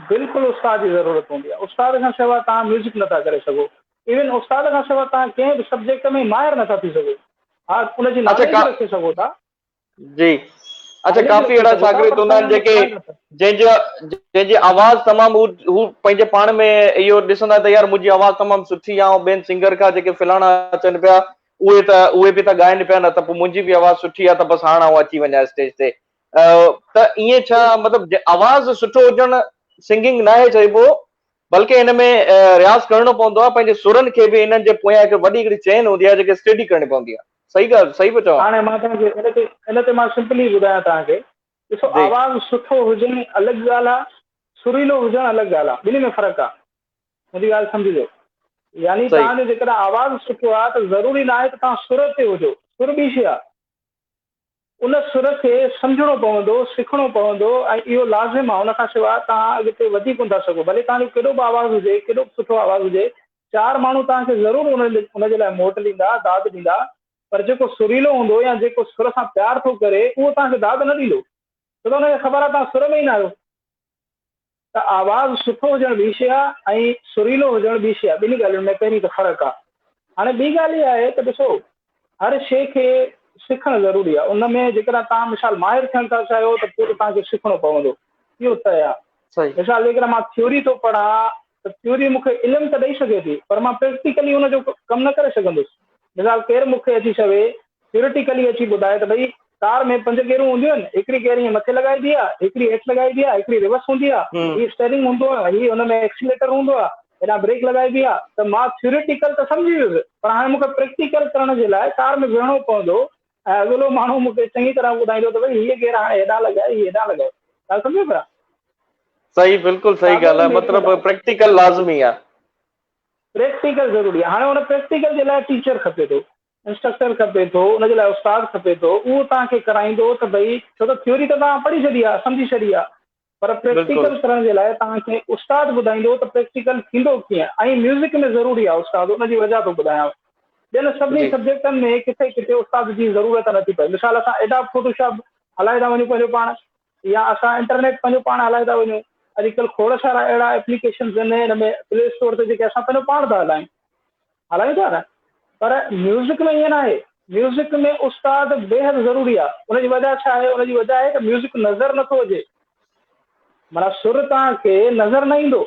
بلڪل استاد جي ضرورت هوندي آهي استاد کان سواء توهان ميوزڪ نٿا ڪري سگهو ايون استاد کان سواء توهان ڪنهن به سبجيڪٽ ۾ ماهر نٿا ٿي سگهو ها ان جي ناليج رکي سگهو ٿا. جي اڇا ڪافي اهڙا شاگرد هوندا آهن جيڪي جنهن جو جنهن جي آواز تمام هو هو پنهنجي پاڻ ۾ اهو ڏسندا ته يار منهنجي آواز تمام سٺي آهي ۽ ٻين سنگر کان جيڪي فلاڻا اچن پيا اهي ته اهي به ته ڳائن پيا نه ته پوء منهنجي به آواز سٺي آهي ته بس هاڻ آئون اچي وڃان اسٽيج تي ته ائين ڇا مطلب آواز سٺو هجڻ سنگنگ ناهي چئبو بلڪه ان ۾ رياض ڪرڻو پوندو آهي پنهنجي سرن کي به انهن جي پويان هڪ وڏي هڪڙي چين هوندي آهي جيڪي اسٽڊي ڪرڻي پوندي آهي صحيح ڳالهه صحيح پيو چوان. هاڻي مان توهان کي ان تي ان تي مان سمپلي ٻڌايان توهان کي ڏسو آواز سٺو هجڻ الڳ ڳالهه آهي سريلو هجڻ الڳ ڳالهه آهي ٻنهي ۾ فرق آهي منهنجي ڳالهه سمجهجو يعني توهان جو جيڪڏهن آواز سٺو آهي ته ضروري ناهي ته توهان سر تي هجو سر ٻي شيء آهي ان سر کي سمجهڻو پوندو، سکڻو پوندو ۽ اهو لازم آهي، ان کان سواء توهان اڳتي وڌي ڪونه ٿا سگهو، ڀلي توهان جو ڪيڏو به آواز هجي، ڪيڏو به سٺو آواز هجي، چار ماڻهو توهان کي ضرور ان جي لاء موٽ ڏيندا، داد ڏيندا، پر جيڪو سريلو هوندو يا جيڪو سر سان پيار ٿو ڪري، اهو توهان کي داد نه ڏيندو، ڇو ته ان کي خبر آهي توهان سر ۾ ئي نه آهيو. ته آواز سٺو هجڻ ٻي شيء آ ۽ سريلو هجڻ ٻي شيء آ، ٻنهي ڳالهين ۾ پهرين ته فرق آ. هاڻي ٻي ڳالهه اها آهي ته ڏسو هر شيء کي سکڻ ضروري آ، ان ۾ جيڪڏهن توهان مثال ماهر ٿيڻ ٿا چاهيو ته پوء ته توهان کي سکڻو پوندو، اهو طئي آ. مثال جيڪڏهن مان ٿيوري ٿو پڙهان ته ٿيوري مون کي علم ته ڏئي سگهي ٿي پر مان پريڪٽيڪلي ان جو ڪم نه ڪري سگهندس. مثال ڪير مون کي اچي چوي ٿيوريٽيڪلي اچي ٻڌائي ته ڀئي ڪار ۾ پنج گيئرون هونديون آهن، هڪڙي گيئر ائين مٿي لڳائبي آهي، هڪڙي هيٺ لڳائبي آهي، هڪڙي ريورس هوندي آهي، هي اسٽيئرنگ هوندو آهي، هي ان ۾ ايڪسيليٽر هوندو آهي، هيڏانهن بريڪ لڳائبي آهي ته مان ٿيوريٽيڪل ته سمجهي ويس پر هاڻي مون کي پريڪٽيڪل ڪرڻ جي لاء ڪار ۾ ويهڻو پوندو ۽ اڳلو ماڻهو مون کي چڱي طرح ٻڌائيندو ته ڀئي هيء گيئر هاڻي هيڏانهن لڳائي، هيء هيڏانهن لڳائي. ڳالهه سمجهو پيا؟ صحيح بلڪل صحيح ڳالهه آهي مطلب پريڪٽيڪل لازمي آهي. پريڪٽيڪل ضروري آهي هاڻي ان پريڪٽيڪل جي لاء ٽيچر کپي ٿو. انسٽرڪٽر کپي ٿو، ان جي لاء استاد کپي ٿو، اهو توهان کي ڪرائيندو ته ڀئي ڇو ته ٿيوري ته توهان پڙهي ڇڏي آهي، سمجهي ڇڏي آهي، پر پريڪٽيڪل ڪرڻ جي لاء توهان کي استاد ٻڌائيندو ته پريڪٽيڪل ٿيندو ڪيئن ۽ ميوزڪ ۾ ضروري آهي استاد ان جي وجهه ٿو ٻڌايانو. ٻين سڀني سبجيڪٽن ۾ ڪٿي ڪٿي استاد جي ضرورت نٿي پئي. مثال اسان ايڊاب فوٽوشاپ هلائي ٿا وڃون پنهنجو پاڻ يا اسان انٽرنيٽ پنهنجو پاڻ هلائي ٿا وڃون. اڄڪلهه کوڙ سارا اهڙا ايپليڪيشنز آهن هن ۾ پلي اسٽور تي جيڪي اسان پنهنجو پاڻ ٿا هلايون. هلايون ٿا نه پر ميوزڪ ۾ ائين ناهي ميوزڪ ۾ استاد بيحد ضروري آ ان جي وجه ڇا آهي ان جي وجه آهي ته ميوزڪ نظر نٿو اچي معنيٰ سر توهان کي نظر نه ايندو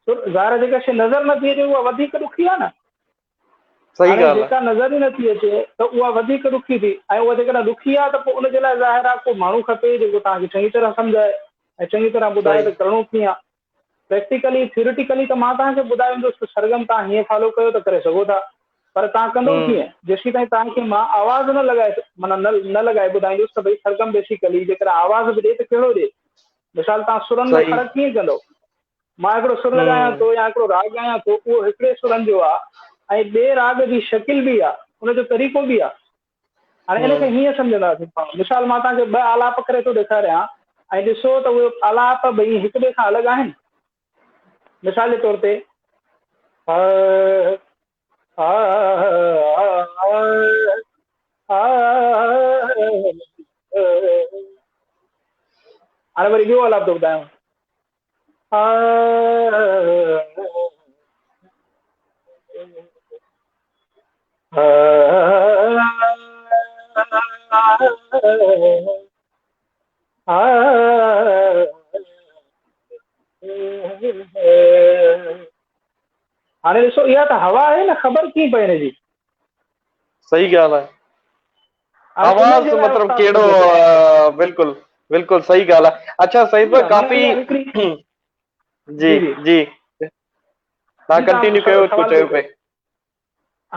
سر ظاهر آهي جيڪا شيء نظر نٿي اچي اها وڌيڪ ڏکي آ نه. صحيح هاڻي ڳالهه آهي. جيڪا نظر ئي نٿي اچي ته اها وڌيڪ ڏکي ٿي ۽ اها جيڪڏهن ڏکي آهي ته پوء ان جي لاء ظاهر آهي ڪو ماڻهو کپي جيڪو توهان کي چڱي طرح سمجهائي ۽ چڱي طرح ٻڌائي صحيح ته ڪرڻو ڪيئن آهي. پريڪٽيڪلي ٿيوريٽيڪلي ته مان توهان کي ٻڌائي ويندس ته سرگم توهان هيئن فالو ڪيو ته ڪري سگهو ٿا پر توهان ڪندو همم ڪيئن؟ جيسين تائين توهان کي مان آواز نه لڳائي معنيٰ نه نه لڳائي ٻڌائيندس ته ڀئي سرگم بيسيڪلي جيڪڏهن آواز به ڏي ته ڪهڙو ڏي؟ مثال توهان سرن ۾ صحيح فرق ڪيئن ڪندو؟ مان هڪڙو سر لڳايان همم ٿو يا هڪڙو راڳ ڳايان ٿو اهو هڪڙي سرن جو آ ۽ ٻئي راڳ جي شڪل به آ ان جو طريقو به آ. هاڻي ان کي همم هيئن سمجهنداسين پاڻ مثال مان توهان کي ٻه آلاپ ڪري ٿو ڏيکاريان ۽ ڏسو ته اهي آلاپ ٻئي هڪ ٻئي کان الڳ آهن؟ مثال جي طور تي ها ها ها هاڻي وري ٻيو آلاپ ٿو ٻڌايانو. هاڻي ڏسو اها ته هوا آهي نه خبر ڪيئن پئي هن جي. صحيح ڳالهه آهي. هاڻي ان آواز جي لاء مطلب استاد ڪهڙو کپي ٿو. بلڪل بلڪل صحيح ڳالهه آهي. اڇا سعيد ٺيڪ ڀاء آهي معنيٰ ڪافي اها هڪڙي جي جي جي جي توهان جي توهان ڪنٽينيو ڪيو ڪجهه سوال چيو پيو پئي. ڪيو.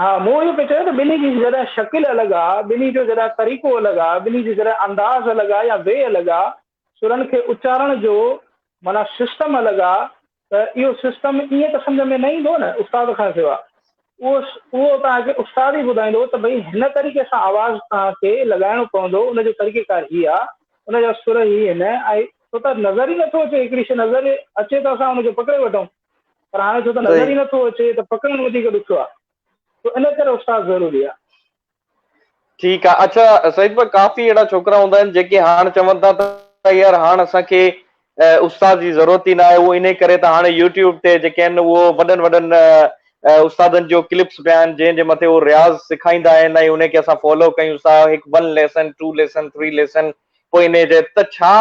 ها مون اهو پئي چيو ته ٻنهي جي جڏهن شڪل الڳ آ، ٻنهي جو جڏهن طريقو الڳ آ، ٻنهي جو جڏهن انداز الڳ آ يا وي الڳ آ، سرن کي اچارڻ جو معنيٰ سسٽم الڳ آ ته اهو سسٽم ائين ته سمجهه ۾ نه ايندو نه استاد کان سوا. اهو اهو توهان کي استاد ئي ٻڌائيندو ته ڀئي هن طريقي سان آواز توهان کي لڳائڻو پوندو، ان جو طريقيڪار هي آ، ان جا سر هي هن ۽ ڇو ته نظر ئي نٿو اچي هڪڙي شيء نظر اچي ته اسان ان کي پڪڙي وٺون پر هاڻي ڇو ته نظر صحيح ئي نٿو اچي ته پڪڙڻ وڌيڪ ڏکيو آ ته ان ڪري استاد ضروري آ. ٺيڪ آ اڇا سعيد ڀاء ڪافي اهڙا ڇوڪرا هوندا آهن جيڪي هاڻ چون ٿا ته يار هاڻ اسان کي استاد جي ضرورت ئي ناهي اهو انهي ڪري ته هاڻي يوٽيوب تي جيڪي آهن اهو وڏن وڏن استادن جو ڪلپس پيا آهن جنهن جي مٿي اهو رياض سکائيندا آهن ۽ انهي کي اسان فالو ڪيون ٿا هڪ one lesson two lesson three lesson پوء انهي جي ته ڇا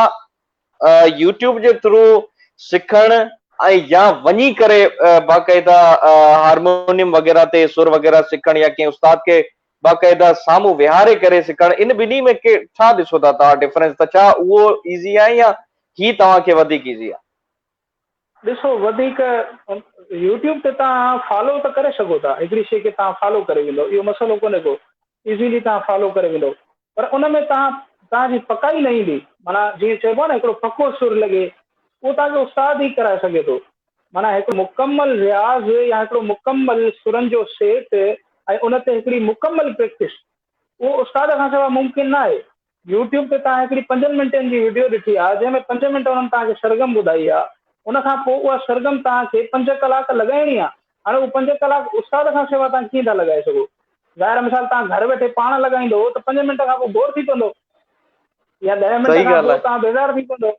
يوٽيوب جي ٿرو سکڻ ۽ يا وڃي ڪري باقاعده هارمونيم وغيره تي سر وغيره سکڻ يا ڪنهن استاد کي باقاعده سامهون ويهاري ڪري سکڻ ان ٻنهي ۾ ڪي ڇا ڏسو ٿا توهان ڊفرنس ته ڇا اهو ايزي آهي يا هي توهان کي وڌيڪ ايزي آهي؟ ڏسو وڌيڪ يوٽيوب تي توهان فالو ته ڪري سگهو ٿا هڪڙي شي کي توهان فالو ڪري ويندو اهو مسئلو ڪونهي ڪو ايزيلي توهان فالو ڪري ويندو پر ان ۾ توهان توهان جي پڪائي نه ايندي معنيٰ جيئن چئبو آهي نه هڪڙو پڪو سر لڳي اهو توهان کي استاد ئي ڪرائي سگهي ٿو معنيٰ هڪ مڪمل رياض يا هڪڙو مڪمل سرن جو سيٽ ۽ ان تي هڪڙي مڪمل پريڪٽس اهو استاد کان سواء ممڪن نه آهي. يوٽيوب تي توهان هڪڙي پنجن منٽن جي وڊيو ڏٺي آهي جنهن ۾ پنج منٽ انهن توهان کي سرگم ٻڌائي آهي ان کان پوء اها سرگم توهان کي پنج ڪلاڪ لڳائڻي آهي هاڻي اهو پنج ڪلاڪ استاد کان سواء توهان ڪيئن ٿا لڳائي سگهو ظاهر آهي مثال توهان گهر ويٺي پاڻ لڳائيندو ته پنج منٽ کان پوء بور ٿي پوندو يا ڏهه منٽ صحيح کان ڳالهه پوء آهي. توهان بيزار ٿي پوندو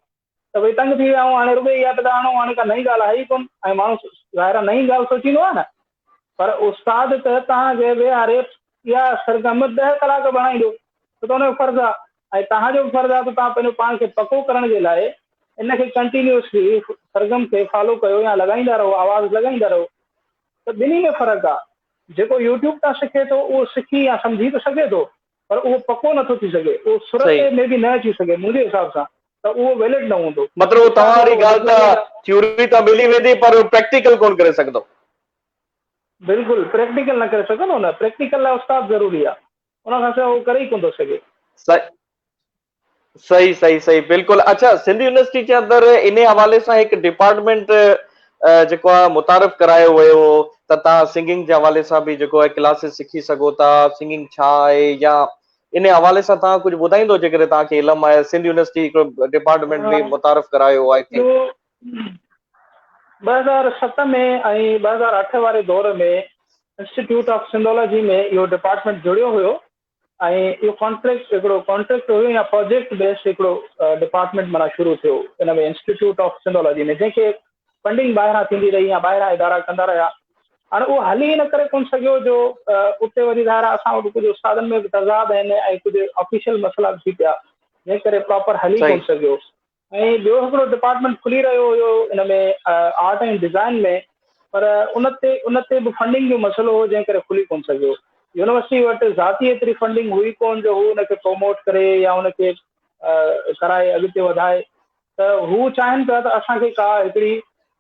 ته ڀئي تنگ ٿي ويا آهيون هاڻي رڳو اها پيا آڻو هاڻي ڪا نئين ڳالهه آهي ئي ڪونه ۽ ماڻهو ظاهر آهي نئين ڳالهه سوچيندو آهي نه پر استاد ته توهان کي ويهاري اها سرگم ڏهه ڪلاڪ بڻائيندو ڇو ته ان جو فرض آهي ۽ توهان جو به فرض آهي ته توهان پنهنجو پاڻ کي پڪو ڪرڻ جي لاء ان کي ڪنٽينيوسلي سرگم کي فالو ڪيو يا لڳائيندا رهو آواز لڳائيندا رهو ته ٻنهي ۾ فرق آهي جيڪو يوٽيوب تان سکي ٿو اهو سکي يا سمجهي ته سگهي ٿو پر اهو پڪو نٿو ٿي سگهي، اهو سر تي صحيح. مي بي نه اچي سگهي، منهنجي حساب سان ته اهو ويلڊ نه هوندو. مطلب استاد توهان واري وارو ڳالهه وڌيڪ ته ويلڊ آ. ٿيوري ته ملي ويندي پر پريڪٽيڪل ڪونه ڪري سگهندو. بلڪل پريڪٽيڪل نه ڪري سگهندو نه، پريڪٽيڪل لاء استاد ضروري آ، ان کان سواء اهو ڪري ئي ڪونه ٿو سگهي. صحيح صحيح صحيح بلڪل اڇا سنڌ يونيورسٽي جي اندر انهي حوالي سان هڪ ڊپارٽمينٽ جيڪو آهي متعارف ڪرايو ويو هو ته توهان سنگنگ جي حوالي سان به جيڪو آهي ڪلاسز سکي سگهو ٿا سنگنگ ڇا آهي يا انهي حوالي سان توهان ڪجهه ٻڌائيندو جيڪڏهن توهان کي علم آهي سنڌ يونيورسٽي هڪڙو ڊپارٽمينٽ به متعارف ڪرايو هو I think. 2007 ۾ ۽ 2008 واري دور ۾ انسٽيٽيوٽ آف سنڌالاجي ۾ اهو ڊپارٽمينٽ جڙيو هيو ۽ اهو ڪانٽريڪٽ هڪڙو ڪانٽريڪٽ هيو يا پروجيڪٽ بيس هڪڙو ڊپارٽمينٽ معنيٰ شروع ٿيو ان ۾ انسٽيٽيوٽ آف سنڌالاجي ۾ جنهن کي فنڊنگ ٻاهران ٿيندي رهي يا ٻاهران ادارا ڪندا رهيا هاڻي اهو هلي ان ڪري ڪونه سگهيو جو اتي وري ظاهر آهي اسان وٽ ڪجهه استادن ۾ به تضاد آهن ۽ ڪجهه آفيشل مسئلا به ٿي پيا جنهن ڪري پراپر هلي ڪونه سگهيو ۽ ٻيو هڪڙو ڊپارٽمينٽ کلي رهيو هيو ان ۾ آرٽ ۽ ڊزائن ۾ پر ان تي به فنڊنگ جو مسئلو هو جنهن ڪري کلي ڪونه سگهيو. يونيورسٽي وٽ ذاتي ايتري فنڊنگ هئي ڪونه جو هو ان کي پروموٽ ڪري يا ان کي ڪرائي اڳتي وڌائي ته هو چاهين پيا ته اسان کي ڪا هڪڙي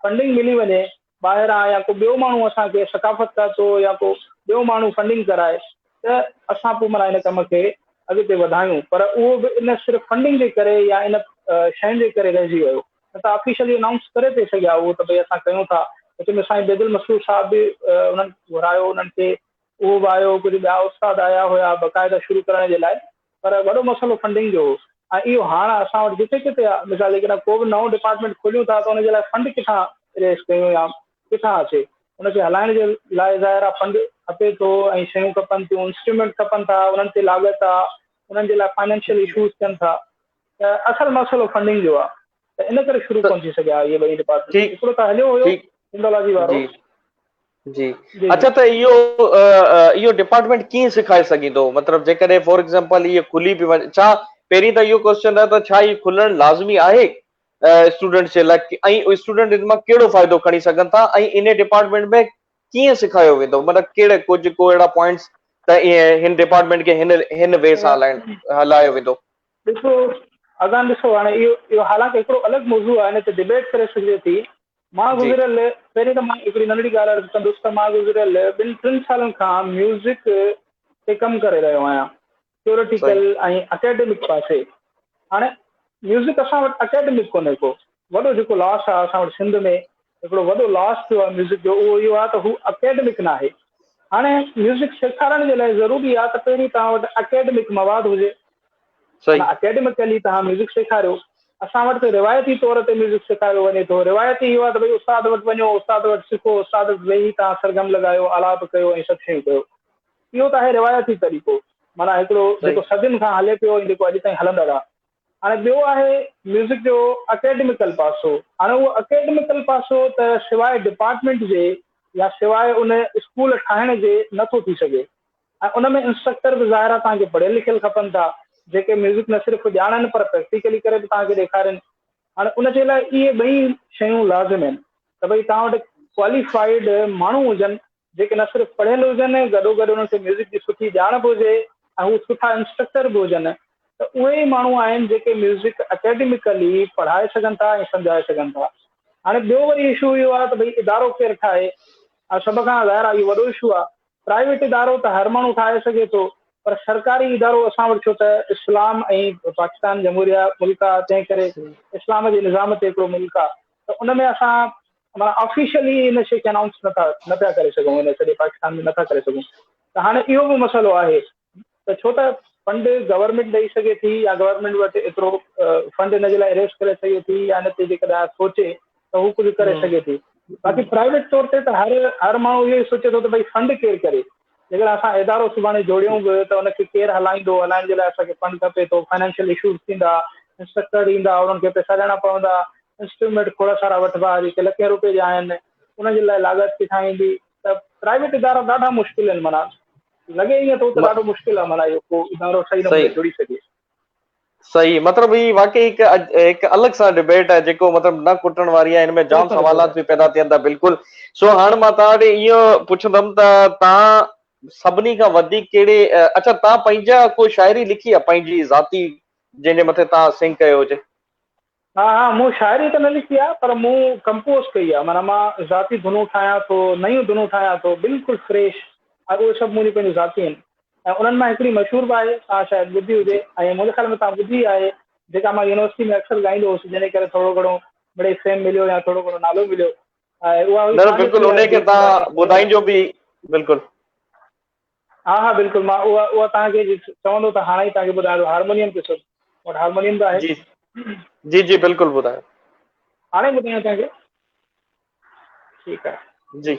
فنڊنگ ملي وڃي ٻاهران يا ڪو ٻيو ماڻهو اسان کي ثقافت کاتو يا ڪو ٻيو ماڻهو فنڊنگ ڪرائي ته اسان پوء معنيٰ ان ڪم کي اڳتي وڌايون پر اهو به ان صرف فنڊنگ جي ڪري يا ان شين جي ڪري رهجي ويو نه ته آفيشلي انائونس ڪري پئي سگهيا اهو ته ڀئي اسان ڪيون ٿا. وچ ۾ سائين بيدل مسرور صاحب به انهن گهرايو انهن کي اهو به آيو ڪجهه ٻيا استاد آيا هيا باقاعده شروع ڪرڻ جي لاء پر وڏو مسئلو فنڊنگ جو هو ۽ اهو هاڻ اسان وٽ جتي ڪٿي آهي مثال جيڪڏهن ڪو به نئون ڊپارٽمينٽ کوليون ٿا ته ان جي لاء فنڊ ڪٿان ريز ڪيون يا ڪٿان اچي ان کي هلائڻ جي لاء ظاهر آهي فنڊ کپي ٿو ۽ شيون کپن ٿيون انسٽرومينٽ کپن ٿا انهن تي لاڳت آهي انهن جي لاء فائنينشل اشوز ٿين ٿا ته اصل مسئلو فنڊنگ جو آهي ته ان ڪري شروع ڪونه ٿي سگهيا اهي ٻئي ڊپارٽمينٽ هڪڙو ته هليو هيو سنڌالاجي وارو. جي اڇا ته اهو اهو ڊپارٽمينٽ ڪيئن سکائي سگهيندو مطلب جيڪڏهن فار ايگزامپل اهي کلي به وڃي ڇا پهرين ته اهو ڪوشچن آهي ته ڇا اهي کلڻ لازمي آهي اسٽوڊنٽس جي لاء ۽ اسٽوڊنٽ ان مان ڪهڙو فائدو کڻي سگهن ٿا ۽ ان ڊپارٽمينٽ ۾ ڪيئن سکايو ويندو مطلب ڪهڙي ڪجهه ڪو اهڙا پوائنٽس ته ائين هن ڊپارٽمينٽ کي هن هن وي سان هلائڻ هلايو ويندو. ڏسو اذان ڏسو هاڻي اهو اهو حالانڪه هڪڙو الڳ موضوع آهي ان تي ڊبيٽ ڪري سگهجي ٿي مان گذريل پهرين ته مان هڪڙي ننڍڙي ڳالهه عرض ڪندس ته مان گذريل ٻن ٽن سالن کان ميوزڪ تي ڪم ڪري رهيو آهيان ٿيوريٽيڪل ۽ اڪيڊمڪ پاسي. هاڻي ميوزڪ اسان وٽ اڪيڊمڪ ڪونهي ڪو. وڏو جيڪو لاس آهي اسان وٽ سنڌ ۾ هڪڙو وڏو لاس ٿيو آهي ميوزڪ جو اهو اهو آهي ته هو اڪيڊمڪ ناهي. هاڻي ميوزڪ سيکارڻ جي لاء ضروري آهي ته پهرين توهان وٽ اڪيڊمڪ مواد هجي. معنيٰ اڪيڊمڪلي توهان ميوزڪ سيکاريو. اسان وٽ ته روايتي طور تي ميوزڪ سيکاريو وڃي ٿو. روايتي اهو آهي ته ڀئي استاد وٽ وڃو، استاد وٽ سکو، استاد وٽ ويهي توهان سرگم لڳايو، آلاپ ڪيو ۽ سڀ شيون ڪيو. اهو ته آهي روايتي طريقو، معنيٰ هڪڙو جيڪو صدين کان هلي پيو ۽ جيڪو اڄ تائين هلندڙ آهي. هاڻي ٻيو آهي ميوزڪ جو اڪيڊميڪل پاسو. هاڻي اهو اڪيڊميڪل پاسو ته سواء ڊپارٽمينٽ جي يا سواء ان اسڪول ٺاهڻ جي نه ٿو ٿي سگهي. ۽ ان ۾ انسٽرڪٽر به ظاهر آهي توهان کي پڙهيل لکيل کپن ٿا جيڪي ميوزڪ نه صرف ڄاڻن پر پريڪٽيڪلي ڪري به توهان کي ڏيکارين. هاڻي ان جي لاء اهي ٻئي شيون لازم آهن ته ڀئي توهان وٽ ڪواليفائيڊ ماڻهو هجن جيڪي نه صرف پڙهيل هجن گڏوگڏ انهن کي ميوزڪ جي سٺي ڄاڻ به هجي ۽ هو سٺا انسٽرڪٽر به هجن ته اهي ئي ماڻهو آهن جيڪي ميوزڪ اڪيڊميڪلي پڙهائي سگهن ٿا ۽ سمجهائي سگهن ٿا. هاڻي ٻيو وري اشو اهو آهي ته ڀئي ادارو ڪير ٺاهي ۽ سڀ کان ظاهر آهي اهو وڏو اشو آهي پرائيويٽ ادارو ته هر ماڻهو ٺاهي سگهي ٿو پر سرڪاري ادارو اسان وٽ ڇو ته اسلام ۽ پاڪستان جمهوريه ملڪ آهي تنهن ڪري اسلام جي نظام تي هڪڙو ملڪ آهي ته ان ۾ اسان معنيٰ آفيشلي ان شيء کي انائونس نٿا نه پيا ڪري سگهون ان سڄي پاڪستان ۾ نٿا ڪري سگهون ته هاڻي اهو به مسئلو آهي ته ڇو ته فنڊ گورنمينٽ ڏئي سگهي ٿي يا گورنمينٽ وٽ ايترو فنڊ ان جي لاء اريز ڪري سگهي ٿي يا ان تي جيڪڏهن سوچي ته هو ڪجهه ڪري سگهي ٿي باقي پرائيويٽ طور تي ته هر هر ماڻهو اهو ئي سوچي ٿو ته ڀئي فنڊ ڪير ڪري جيڪڏهن اسان ادارو سڀاڻي جوڙيون به ته ان کي ڪير هلائيندو هلائڻ جي لاء اسان کي فنڊ کپي ٿو فائنانشل اشوز ٿيندا انسٽرڪٽر ايندا انهن کي پئسا ڏيڻا پوندا انسٽرومينٽ کوڙ سارا وٺبا جيڪي لکين روپئي جا آهن انهن جي لاء لاڳت ڪٿان ايندي ته پرائيويٽ ادارا ڏاڍا مشڪل آهن معنيٰ لڳي ائين ٿو ته ڏاڍو مشڪل آهي معنيٰ اهو ڪو ادارو صحيح نموني جڙي سگهي. صحيح مطلب هي واقعي هڪ هڪ الڳ سان ڊبيٽ آهي جيڪو مطلب نه کٽڻ واري آهي هن ۾ جام سوالات به پيدا ٿين ٿا بلڪل سو هاڻ مان توهان ڏي اهو پڇندم ته توهان سڀني کان وڌيڪ ڪهڙي اڇا توهان پنهنجا ڪو شاعري لکي آهي پنهنجي ذاتي جنهن جي مٿي توهان سنگ ڪيو هجي. ها ها مون شاعري ته نه لکي آهي پر مون ڪمپوز ڪئي آهي معنيٰ مان ذاتي ڌنون ٺاهيان ٿو نيون ڌنون ٺاهيان ٿو بلڪل فريش ۽ اهي سڀ منهنجون پنهنجون ذاتي آهن ۽ انهن مان هڪڙي مشهور به آهي توهان شايد ٻڌي هجي ۽ منهنجي خيال ۾ توهان ٻڌي آهي جيڪا مان يونيورسٽي ۾ اڪثر ڳائيندو هوس جنهن جي ڪري ٿورو گهڻو مڙئي فيم مليو يا ٿورو گهڻو نالو مليو ۽ اها هئي نه نه بلڪل انهي کي توهان ٻڌائينجو به بلڪل. ها ها بلڪل مان اها اها توهان کي چوندو ته هاڻي ئي توهان کي ٻڌايان ٿو هارمونيم تي سر مون وٽ هارمونيم به آهي. جي جي جي بلڪل ٻڌايو. هاڻي ٻڌايان توهان کي ٺيڪ آهي. جي.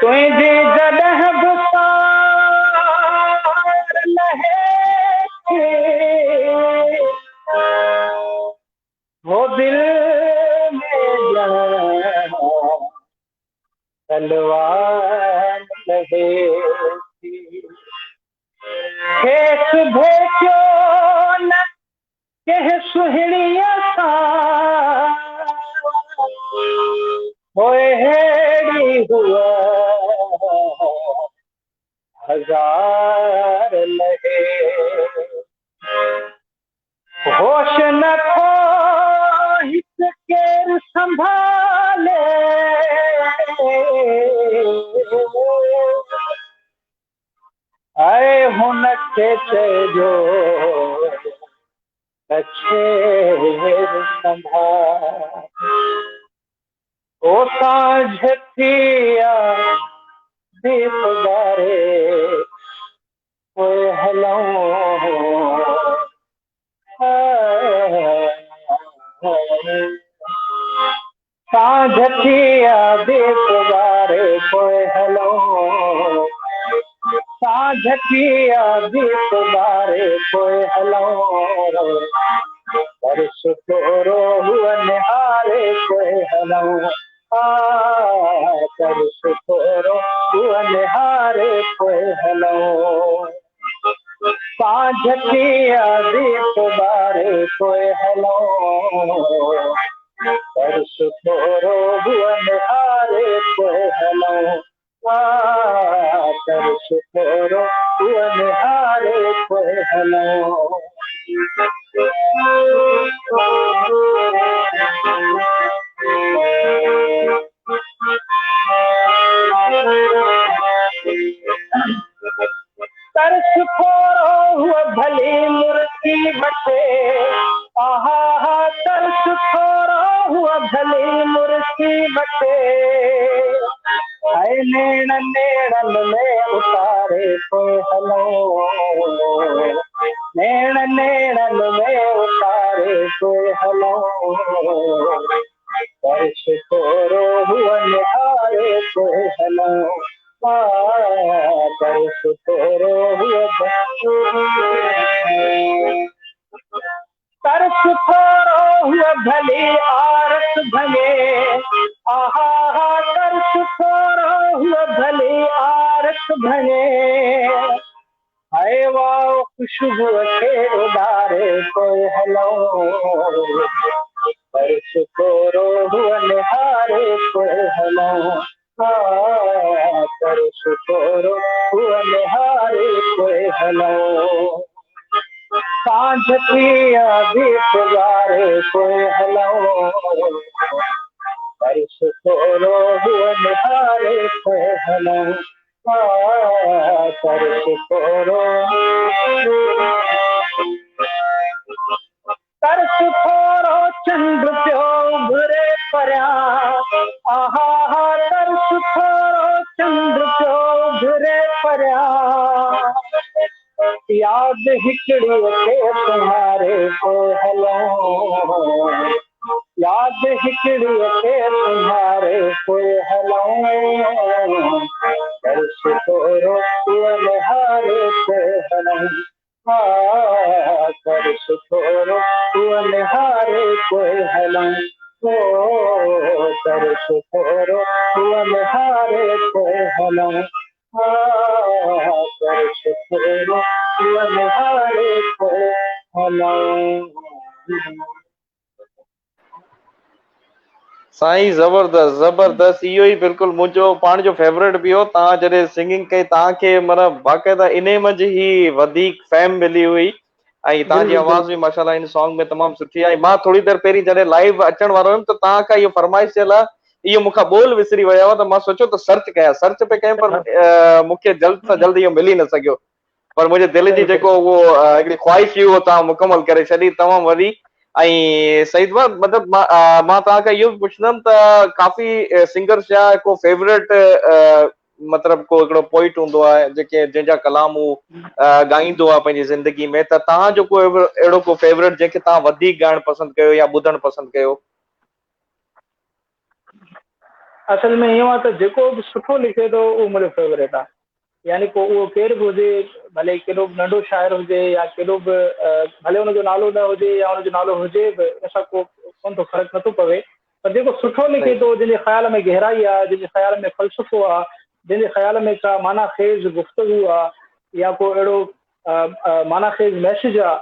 تنهنجي جڏهن به سار لهي ٿي، هو دل ۾ तलवार लहे थी। खेसि भेटियो न कंहिं सुहिणीअ सां, पोइ अहिड़ी हूअ हज़ार लहे। होश नथो हिते केरु संभाले, ऐं हुनखे चइजो त छेर संभाल। ओ सांझ थी आहे दीप ॿारे पोइ हलूं, सांझ थी आहे दीप ॿारे पोइ हलूं, सांझ थी आहे दीप ॿारे पोइ हलूं, तरस थोरो हूअ निहारे पोइ हलूं, तरस थोरो हूअ निहारे पोइ हलूं, सांझ थी आहे दीप ॿारे पोइ हलूं, तरस थोरो हूअ निहारे पोइ हलूं, तरस थोरो हूअ निहारे पोइ हलूं। तरस थोरो हूअ भली मुर्की वठे, आहा हा, तरस थोरो हूअ भली मुर्की वठे, ऐं नेण नेणनि में उतारे पोइ हलूं, नेण नेणनि में उतारे पोइ हलूं, तरस थोरो हूअ निहारे पोइ हलूं, तरस थोरो हूअ, तरस थोरो हूअ भली आरस भञे, आहा हा, तरस थोरो हूअ भली आरस भञे, ऐं वाव ख़ुशबूअ खे उॾारे पोइ हलूं, तरस थोरो हूअ निहारे पोइ हलूं, तरस थोरो हूअ निहारे पोइ हलूं, सांझ थी आहे दीप ॿारे पोइ हलूं, तरस थोरो हूअ निहारे पोइ हलूं, तरस थोरो, तरस थोरो चंड पियो उभरे परियां, आहा हा, तरस थोरो चंड पियो उभरे परियां, यादि हिकिड़ीअ खे सुम्हारे पोइ हलूं, यादि हिकिड़ीअ खे सुम्हारे पोइ हलूं, तरस थोरो हूअ निहारे पोइ हलूं, तरस थोरो हूअ निहारे पोइ हलूं, ओ तरस थोरो हूअ निहारे पोइ हलूं, तरस थोरो हूअ निहारे पोइ हलूं। साईं ज़बरदस्त ज़बरदस्त, इहो ई बिल्कुलु मुंहिंजो पाण जो फेवरेट बि हो। तव्हां जॾहिं सिंगिंग कई तव्हांखे माना बाक़ाइदा इन मंझि ई वधीक फैम मिली हुई ऐं तव्हांजी आवाज़ बि माशाल्लाह इन सॉन्ग में तमामु सुठी आहे। मां थोरी देरि पहिरीं जॾहिं लाइव अचण वारो हुयुमि त तव्हां खां इहो फरमाइश थियल आहे, इहो मूंखां ॿोल विसरी विया हुआ त मां सोचियो त सर्च कयां, सर्च पे कयमि पर मूंखे जल्द सां जल्द इहो मिली न सघियो, पर मुंहिंजे दिलि जी जेको उहो हिकिड़ी ख़्वाहिश हुई उहो तव्हां मुकमल करे छॾी, तमामु वॾी। ऐं सईद भाउ, मतिलबु मां तव्हांखां इहो बि पुछंदमि त काफ़ी सिंगर्स जा को फेवरेट मतिलबु को हिकिड़ो पोइट हूंदो आहे जेके जंहिंजा कलाम हू ॻाईंदो आहे पंहिंजी ज़िंदगी में, त तव्हांजो को अहिड़ो को फेवरेट जंहिंखे तव्हां वधीक ॻाइणु पसंदि कयो या ॿुधणु पसंदि कयो? असल में ईअं आहे त जेको बि सुठो लिखे थो उहो मुंहिंजो फेवरेट आहे, यानी पोइ उहो केरु बि हुजे, भले केॾो बि नंढो शाइर हुजे या केॾो बि, भले हुनजो नालो न हुजे या हुनजो नालो हुजे बि, इन सां को कोन थो फ़र्क़ु नथो पवे, पर जेको सुठो سٺو لکي ٿو، جنهن جي خيال ۾ گهرائي آ، جنهن جي خيال ۾ فلسفو آ، جنهن جي خيال ۾ ڪا معنيٰ خيز گفتگو آ يا ڪو اهڙو معنيٰ خيز ميسيج آ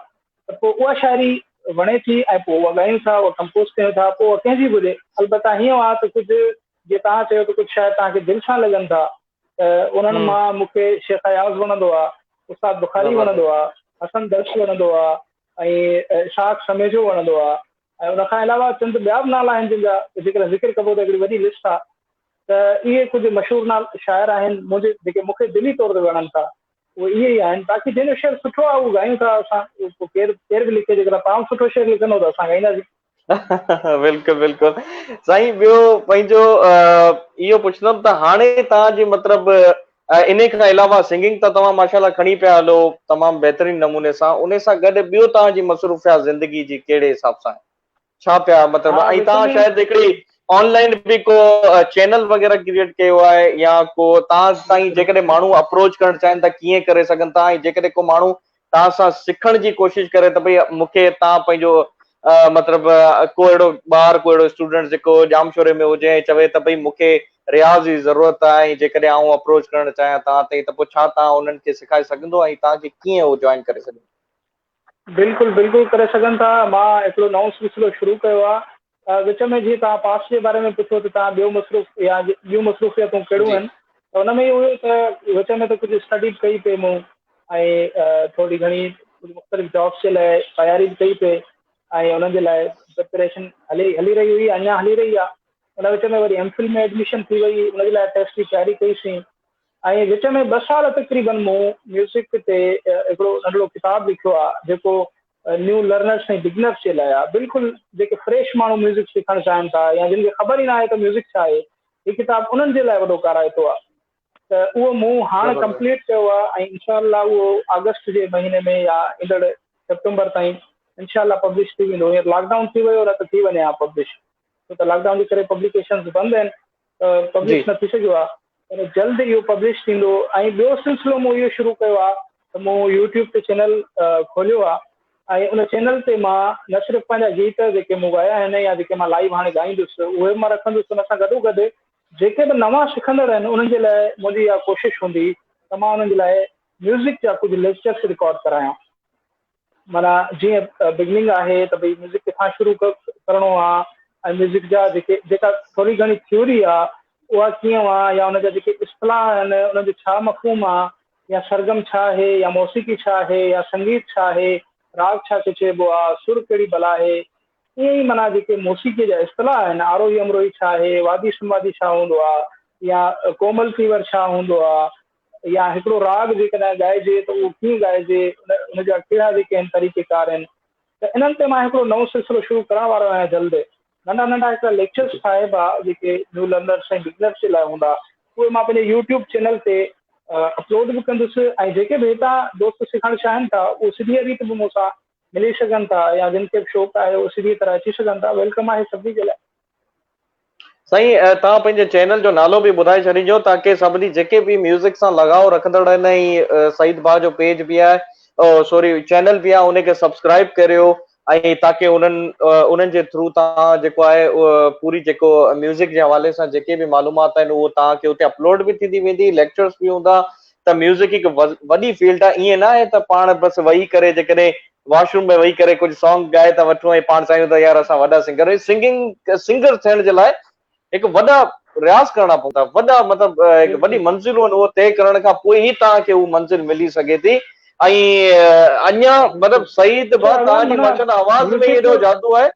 ته پوء اها شاعري وڻي ٿي ۽ پوء اها ڳايون ٿا، اها ڪمپوز ڪيون ٿا، پوء اها ڪنهن جي به هجي. البته هيئن آ ته ڪجهه جيئن توهان چيو ته ڪجهه شاعر توهان کي دل سان لڳن ٿا ته انهن مان مون کي شيخ اياز وڻندو آ، استاد بخاري وڻندو آ، حسن درس وڻندو آ ۽ اسحاق سميجو وڻندو آ ۽ ان کان علاوه چند ٻيا به نالا آهن جن جا جيڪڏهن ذڪر ڪبو ته هڪڙي وڏي لسٽ آ ته اهي ڪجهه مشهور نالا شاعر آهن منهنجي جيڪي مون کي دلي طور تي وڻن ٿا اهي اهي ئي آهن باقي جنهن جو شعر سٺو آ اهو ڳايون ٿا اسان پوء ڪير ڪير به لکي جيڪڏهن پاڻ سٺو شعر لکندو ته اسان ڳائينداسين. بلڪل بلڪل سائين ٻيو پنهنجو اهو پڇندم ته هاڻي توهان جي مطلب انهي کان علاوه سنگنگ ته توهان ماشاءالله کڻي پيا هلو تمام بهترين نموني سان انهي سان گڏ ٻيو توهان جي مصروفيات زندگي جي ڪهڙي حساب سان آهي ڇا پيا مطلب ها ۽ وچ توهان ۾ شايد هڪڙي آن لائن به ڪو چينل وغيره ڪريئيٽ ڪيو آهي يا ڪو توهان تائين جيڪڏهن ماڻهو اپروچ ڪرڻ چاهين ته ڪيئن ڪري سگهن ٿا ۽ جيڪڏهن ڪو ماڻهو توهان سان سکڻ جي ڪوشش ڪري ته ڀئي مون کي توهان پنهنجو مطلب ڪو اهڙو ٻار ڪو اهڙو اسٽوڊنٽ جيڪو ڄامشوري ۾ هجي ۽ چوي ته ڀئي مون کي رياض جي ضرورت آهي ۽ جيڪڏهن آئون اپروچ ڪرڻ چاهيان توهان تائين ته پوء ڇا توهان انهن کي سکائي سگهندو ۽ توهان کي ڪيئن هو جوائن ڪري سگهن؟ بلڪل بلڪل ڪري سگهن ٿا مان هڪڙو نئون سلسلو شروع ڪيو آهي وچ ۾ جيئن توهان پاس جي باري ۾ پڇيو ته توهان ٻيو مصروف يا ٻيون مصروفيتون ڪهڙيون جي آهن ته ان ۾ اهو هيو ته وچ ۾ ته ڪجهه اسٽڊي به ڪئي پئي مون ۽ ٿوري گهڻي ڪجهه مختلف جابس جي لاء تياري به ڪئي پئي ۽ انهن جي لاء پريپريشن هلي هلي رهي هئي اڃا هلي رهي آهي ان وچ ۾ وري ايم فل ۾ ايڊميشن ٿي وئي ان جي لاء ٽيسٽ جي تياري ڪئي سين ۽ وچ ۾ ٻه سال تقريبن مون ميوزڪ تي هڪڙو ننڍڙو ڪتاب لکيو آ جيڪو نيو لرنرس ۽ بگنرس جي لاء آ بلڪل جيڪي فريش ماڻهو ميوزڪ سکڻ چاهين ٿا يا جن کي خبر ئي ناهي ته ميوزڪ ڇا آهي هي ڪتاب انهن جي لاء وڏو ڪارائتو آ ته اهو مون هاڻ ڪمپليٽ ڪيو آ ۽ انشاء الله اهو آگسٽ جي مهيني ۾ يا ايندڙ سيپٽمبر تائين انشاء الله پبلش ٿي ويندو هينئر لاڪ ڊائون ٿي ويو نه ته ٿي وڃي ها پبلش ڇو ته لاڪ ڊائون جي ڪري پبليڪيشنز بند آهن پبلش نه ٿي سگهيو آهي پر جلد اهو پبلش ٿيندو ۽ ٻيو سلسلو مون اهو شروع ڪيو آهي ته مون يوٽيوب تي چينل کوليو آهي ۽ ان چينل تي مان نه صرف پنهنجا گيت جيڪي مون ڳايا آهن يا جيڪي مان لائيو هاڻي ڳائيندس اهي به مان رکندس ان سان گڏو گڏ جيڪي به نوان سکندڙ آهن انهن جي لاء منهنجي اها ڪوشش هوندي ته مان انهن جي لاء ميوزڪ جا ڪجهه ليڪچرس رڪارڊ ڪرايان معنيٰ جيئن بگننگ آهي ته ڀئي ميوزڪ ڪٿان شروع ڪرڻو آ ۽ ميوزڪ جا جيڪي جيڪا ٿوري گهڻي ٿيوري آ اها ڪيئن آ يا ان جا جيڪي اصطلاح آهن انهن جو ڇا مفهوم آ يا سرگم ڇا آهي يا موسيقي ڇا آهي يا سنگيت ڇا آهي راڳ ڇا کي چئبو آ سر ڪهڙي بلا آهي ائين ئي معنيٰ جيڪي موسيقي جا اصطلاح آهن آروهي امروهي ڇا آهي وادي سنوادي ڇا هوندو آ يا ڪومل تيور ڇا هوندو آ يا هڪڙو راڳ جيڪڏهن ڳائجي ته اهو ڪيئن ڳائجي، ان جا ڪهڙا جيڪي آهن طريقي ڪار آهن ته انهن تي مان هڪڙو نئون سلسلو شروع ڪرڻ وارو آهيان جلد ننڍا ننڍا هڪڙا ليڪچرس ٺاهبا جيڪي نيو لرنرس ۽ بگنرس جي لاء هوندا اهي مان پنهنجي يوٽيوب چينل تي اپلوڊ به ڪندس ۽ جيڪي به هتان دوست سکڻ چاهين ٿا اهو سڌيء ريت به مون سان ملي سگهن ٿا يا جن کي به شوق آهي اهو سڌيء طرح اچي سگهن ٿا welcome آهي سڀني جي لاء. سائين توهان پنهنجي چينل جو نالو به ٻڌائي ڇڏينجو تاڪه سڀني جيڪي به ميوزڪ سان لڳاء رکندڙ آهن ۽ سعيد ڀاء جو پيج به آهي سوري چينل به آهي ان کي سبسڪرائب ڪريو ۽ تاڪه انهن انهن جي ٿرو توهان جيڪو آهي پوري جيڪو ميوزڪ جي حوالي سان جيڪي به معلومات آهن اهو توهان کي اتي اپلوڊ به ٿيندي ويندي ليڪچرز به هوندا ته ميوزڪ هڪ وڏي فيلڊ آهي ائين نه آهي ته پاڻ بس ويهي ڪري جيڪڏهن واش روم ۾ ويهي ڪري ڪجهه سانگ ڳائي ٿا وٺون ۽ پاڻ چاهيون ته يار اسان وڏا سنگر آهيون سنگنگ سنگر ٿيڻ جي لاء هڪ وڏا رياض ڪرڻا پوندا وڏا مطلب هڪ وڏي منزلون آهن اهو طئي ڪرڻ کان پوء ئي توهان کي هو منزل ملي سگهي ٿي ۽ اڃا مطلب سعيد ڀاء توهان جي ماشاء الله آواز ۾ ئي ايڏو جادو آهي